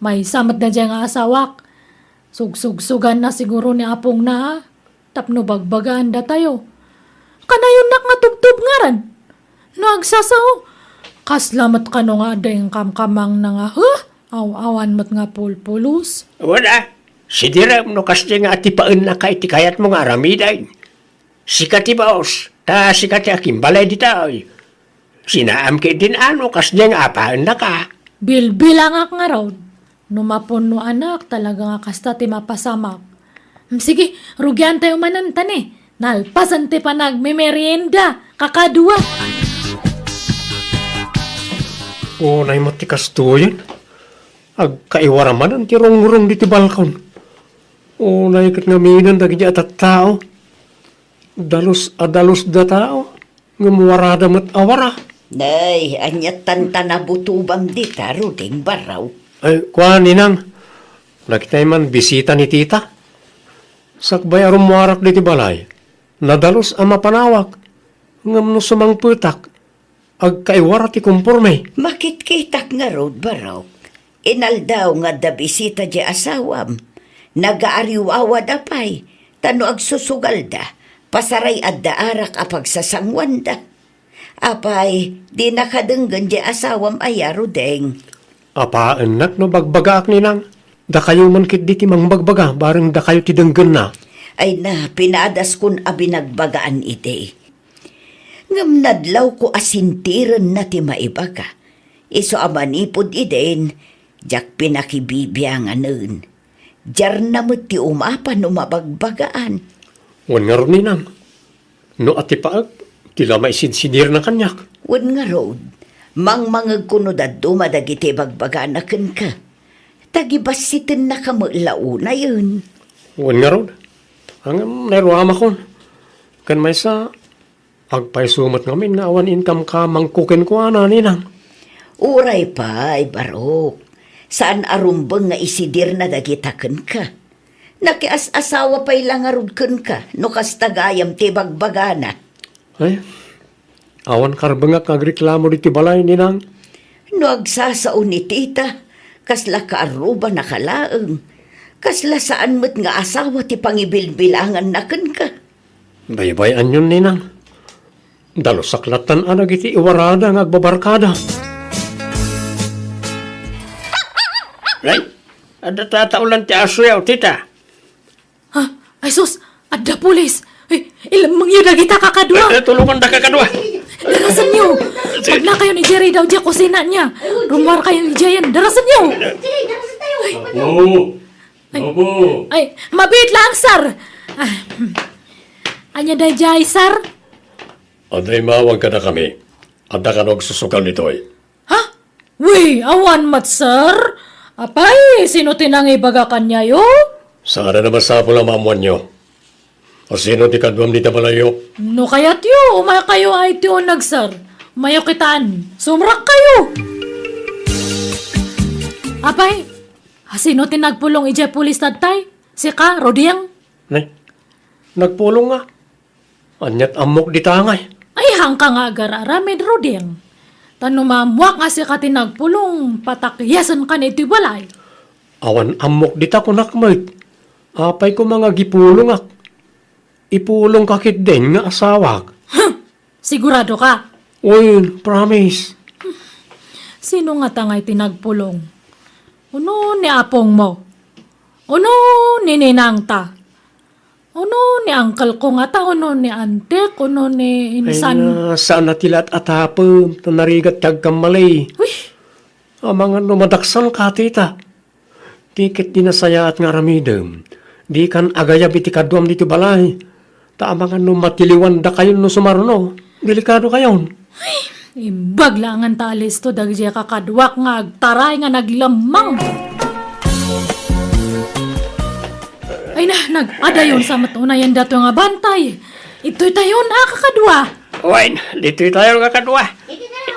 Maysa met daydiay nga asawak. Sugsugsuganna siguro ni apongna, a, tapno bagbagaan datayo. Kanayonnak nga tubtubngaran. No agsasao, kasla met kano nga adda inkamkamangna nga, huh? Aw-awan met nga pulpulos. Wen a, sidirem no kasdi nga atipaennaka iti kayatmo nga aramiden. Sika ti baos, ta sika ti akimbalay ditoy. Sinaam ketdin a no kasdi nga apaennaka. Bilbilangak ngarud. No mapunnoanak, talaga nga kasta ti mapasamak. Hmm, sige, rugiantayo manen, ta ni, nalpasen ti panagmemerienda, kakadua. Unay met ti kastoyen. Agkaiwara manen ti rungrung ditoy balkon. Unay ket ngaminen dagiti a tattao. Dalus a dalusda tao, ngem warada met a wara. Nay, ania tanta nabutobam dita, Ruding, Barok? Ay, kuan, Ninang. Nakitay man bisita ni Tita. Sakbay a rummuarak ditoy balay, nadalus a mapanawak. Ngem no sumangpetak, agkaiwara ti komporme. Makitkitak ngarud, Barok. Inaldaw nga adda bisita diay asawam. Nagaariwawada pay, ta no agsusugalda, pasaray adda arak a pagsasanguanda. Apay, dinaka denggen diay asawam aya, Ruding? Apaennak no bagbagaak, Ninang. Dakayo man ketdi ti mangbagbaga, bareng dakayo ti denggenna. Ay na, pinadaskon a binagbagaan idi. Ngem nadlawko a sintirenna ti maibaga. Isu a manipud idin, diak pinakibibianganen. Diarna met ti umapa no mabagbagaan. Wen ngarud, Ninang. No atipaek, ti la maisidsidirna kaniak. Wen ngarud, mangmangegko no dadduma dagiti bagbagana kenka. Ta gibassitennaka met la unayen. Wen ngarud, ngem nairuamakon. Ken maysa, agpayso met ngamin nga awan inkamkamangko kenkuana, Ninang. Uray pay, Barok. Saan a rumbeng nga isidirna dagita kenka. Nakias-asawa pay la ngarud kenka no kasta gayam ti bagbagana. Ay, awan karbengak nga agreklamo ditoy balay, Ninang. No agsasao ni Tita, kasla kaarrubanaka laeng. Kasla saan met nga asawa ti pangibilbilanganna kenka. Baybay-anyon, Ninang. Dalusak lattan a dagiti iwarada nga agbabarkada. Ay, adda tataolan ti asoyo, Tita. Ha? Ay sus, adda pulis. Ay, ilemmengyo dagita kakadua. Eh, eh, tulonganda kakadua. Darasenyo. Pagnakayon idiay ridaw diay kusina niya. Rummuarkayon idiayen. Darasenyo. Apo. Ay. Apo. Ay, mabiit laeng, sir. Ah, hmm. Ania daydiay, sir? Adda immawag kadakami. Adda kano agsusugal ditoy. Ha? Wi, awan met, sir. Apay, sino ti nangibaga kaniayo? Saan a masapul a maammoanyo. A sino ti kaduam dita balayyo? No kayatyo, umaykayo a iti uneg, sir. Umayo kitan. Sumrakkayo. Apay, a sino ti nagpulong idiay pulis tattay? Sika, Rodiang? Ne? Nagpulong nga. Aniat ammok dita ngay? Ay, haanka nga agar-aramid, Ruding. Ta no maammoak nga sika ti nagpulong, patakyasenkan iti balay. Awan ammok dita, kunak met. Apay koma nga agipulongak? Ipulongka ketdin nga asawak. Huh! Sigurado ka? Uy, promise. Sino ngata ngay ti nagpulong? Uno ni apongmo? Uno ni ninangta? Uno ni uncle ko ngata? Uno ni antek? Uno ni Ay insan? Na, saan a ti laat a tapem, ta narigat ti agkammali. Uy! Amangan no madaksan ka, tita. Ti ket di nasayaat nga aramidem, dikan agayab iti kaduam ditoy balay. Ta amangan no matiliwandakayon no sumaruno, delikadokayon. Imbag laengen ta alisto dagiti kakaduak nga agtaray nga naglemmeng. Ay na, nag-adayon sa met unayen dato nga bantay. Itoy tayon a kakadua. Wen, ditoy tayon a kakadua.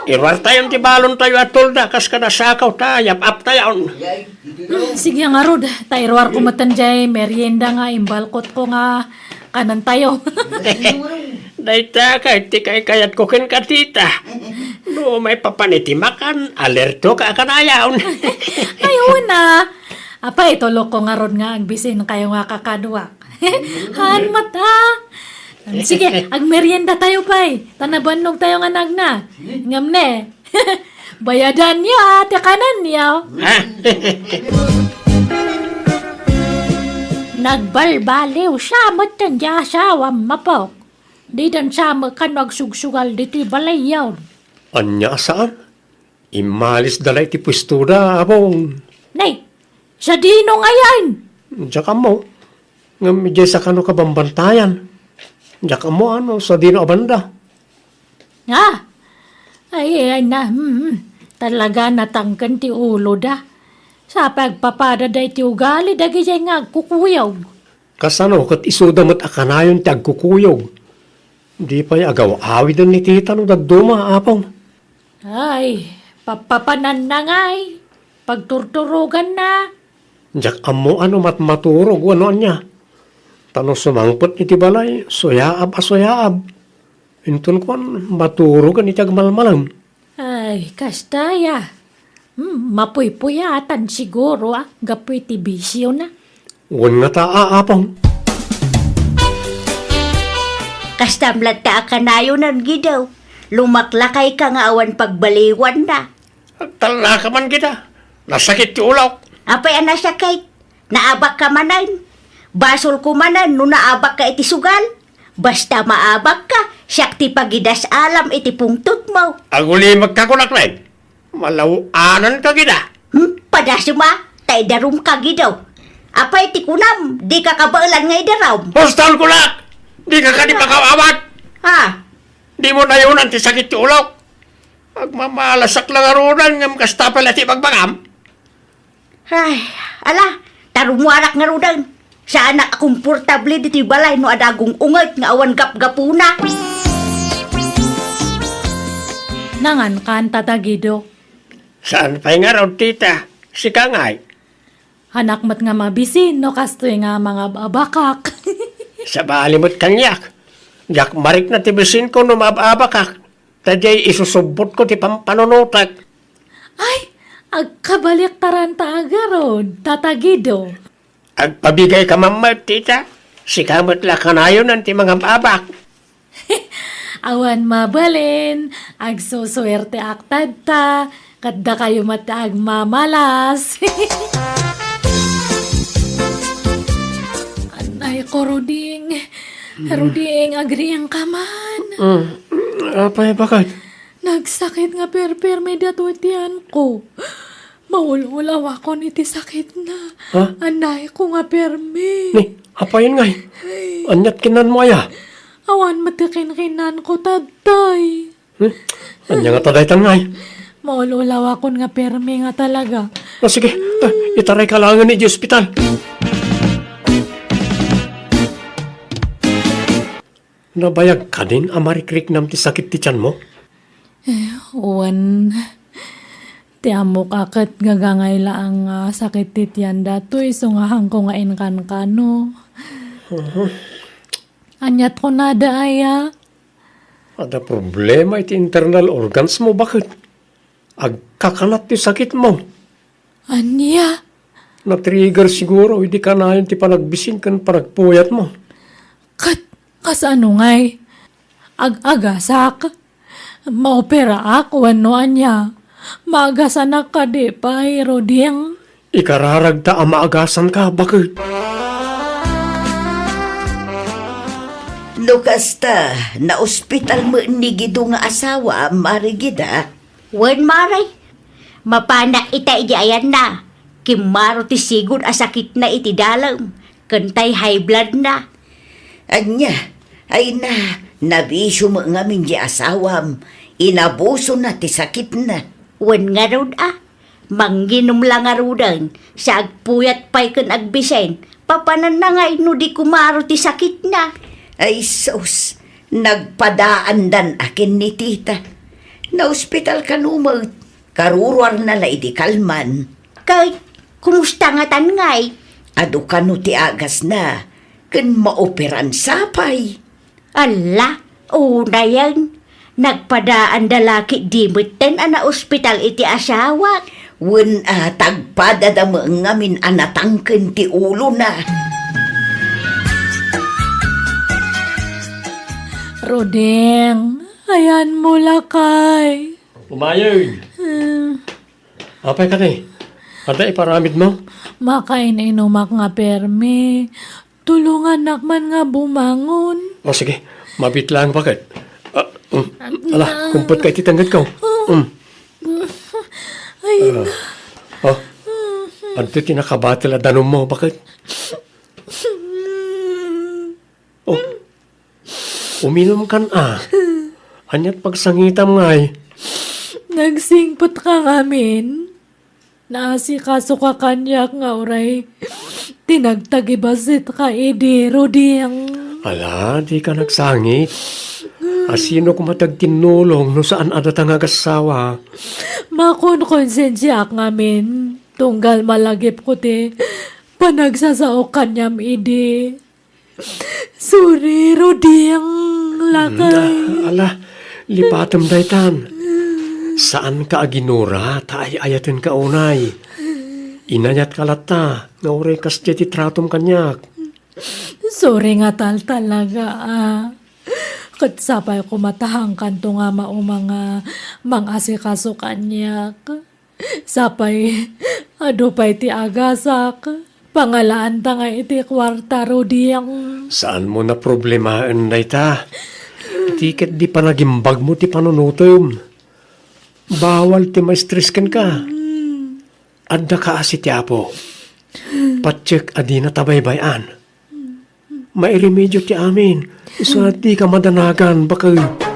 Iruar tayon ti balon tayo a tolda kas kada sakaw ta yap-ap tayon. Hmm, sige ngarud, ta iruar ko metten jay merienda nga imbalkot ko nga kanan tayo. Dayta kay ti kaykayat ko ken ka tita. No maipapan iti makan, alerto ka a kanayon. Ay, una. Apay, tulok ko ngarud nga agbisin kayo nga kakadua. Haan met, a. Sige, agmerienda tayo pay. Ta nabannog tayo nga nagna. Ngem ne, bayadan yo, a, ti kanan yo. Ha? Nagbalbaliw sa met ti asawam, Apok. Didan sa met kano agsugsugal ditoy balayyon. Ania a saan? Immalis da la iti puestoda, Apong. Nay, sadino ngayen? Diak ammo. Ngem idiay sakano ka bambantayan. Diak ammo ano, sadino a banda. Ah, ay, ay na, hmm, hmm. Talaga natangken ti ulo da. Sa pagpapada da iti ugali, dagiti nga agkukuyog. Kasano ket isuda met a kanayon ti agkukuyog? Di pay agaw-awiden ni tita no dadduma, Apong. Ay, papapananna ngay, pagturturoganna. Diak ammo ano matmaturog wenno ania. Ta no sumangpet iti balay, suyaab a suyaab. Inton kuan, maturogen iti agmalmalem. Ay, kasta ya. Hmm, mapuypuyatan siguro, a, gapu iti bisiona. Wen ngata, a, Apong. Kastam latta a kanayonan, Gidaw. Lumaklakayka nga awan pagbaliwanna. Agtallaka man, Gida. Nasakit ti ulok. Apay a nasakit? Naabakka manen? Basolko manen no naabakka iti sugal? Basta maabakka, siak ti pagidas-alam iti pungtotmo. Agulimekka kunak, Nay. Malaw-ananka, Gida. Hmm? Padasem a, ta idarumka, Gidaw. Apay ti kunam, dika kabaelan nga idarum? Hustaon kunak! Dika kadi pakaw-awat! Ha? Dimo nayonan ti sakit ti ulok. Agmamalasak la ngaruden, ngem kasta pay la ti ibagbagam. Ay, ala, ta rummuarak ngaruden. Saanak a komportable ditoy balay no adda agung-unget nga awan gapgapuna. Nangankan, Tata Gido. Saan pay ngarud, tita? Sika ngay? Hanak met nga mabisin no kastoy nga mangab-abakak. Sabali met kaniak. Diak marikna ti bisinko no maab-abakak. Ta diay isusubbotko ti pampanunotek. Ay, agkabaliktaran ta agarud, Tata Gido. Agpabigayka man met, tita. Sika met la kanayonan ti mangab-abak. Awan mabalin, agsusuerteak tatta, ket dakayo met ti agmamalas. Anay ko, Ruding. Ruding, agriingka man. Mm, apay, baket? Nagsakit nga perpermi datoy tianko. Maul-ulawakon iti sakitna. Ha? Anay ko nga permi. Ni, apayen ngay? Ay. Aniat kinanmo aya? Awan met ti kinkinanko, Tatay. Hmm? Ania nga ta daytan ngay? Maul-ulawakon nga permi nga talaga. O, sige, ah, itarayka laengen iti ospital. Nabayag kadin a marikriknam ti sakit ti tianmo? Eh, wen, ti ammok a ket gagangay laeng nga sakit ti tian datoy, isu nga haanko nga inkankano. Mhm. Aniat kunada aya? Adda problema iti internal organs mo, baket. Agkakanat ti sakitmo. Ania? Na-trigger siguro idi kanayon ti panagbisin ken panagpuyatmo. Ket kasano ngay? Ag-agasak? Maoperaak wenno ania? Maagasanak kadi pay, Roding? Ikararagta a maagasanka, baket. No kasta, naospital met ni Gido nga asawa, Mare Gida? Wen, Mare. Mapanak ita idi ayanna. Kimmaro ti sigud a sakitna iti dalem, ken tay high blood na. Ania, ay na, nabisio met ngamin di asawam, inabusona ti sakitna. Wen ngarud a, manginom la ngaruden, sa agpuyat pay ken agbisen, papananna ngay no di kumaro ti sakitna. Ay sus, nagpadaandan a ken ni tita. Naospital kano met, karuruarna la idi kalman. Ket, kumusta ngatan ngay? Adu kano ti agasna, ken maoperan sapay. Alla, unayen. Nagpadaanda la ketdi metten a naospital iti asawak. Wen a, tagpadada met ngamin a natangken ti ulona. Roding, ayanmo lakay. Umayen. Hmm. Apay kadi? Adda iparamidmo? Makain-inumak nga permi. Tulongannak man nga bumangon. O, sige. Mabiit laeng, baket. Ah, um. Ala, kumpet ka iti tengngedko. Um. Ay, ah. O. Adtoy ti nakabatel a danummo, baket. O. Uminumkan a. Aniat pagsangitam ngay? Nagsingpetka ngamin. Naasikasoka kaniak nga uray ti nagtagibasitka idi, Roding. Ala, dika nagsangit. A, sino koma ti agtinnulong no saan a data nga agassawa? Makonkonsensiaak ngamin, tunggal malagipko ti panagsasaok kaniam idi. Sorry, Roding, lakay. Mm, ah, ala, lipatem daytan. Saanka a ginura ta ay-ayatenka unay. Inayatka latta nga uray kasdiay ti tratom kaniak. Sorry nga taltalaga, a. Ket sapay koma ta haankanto nga mauma nga mang-asikaso kaniak. Sapay, adu pay ti agasak. Pangalaanta nga iti kuarta, Roding. Saanmo naproblemaen dayta. Ti ketdi panagimbagmo ti panunutem. Bawal ti ma-stress kenka. Adda kaasi ti Apo. Patiek a dina tabaybay-an. Mairemedio ti amin. Isu a dika madanagan, baket.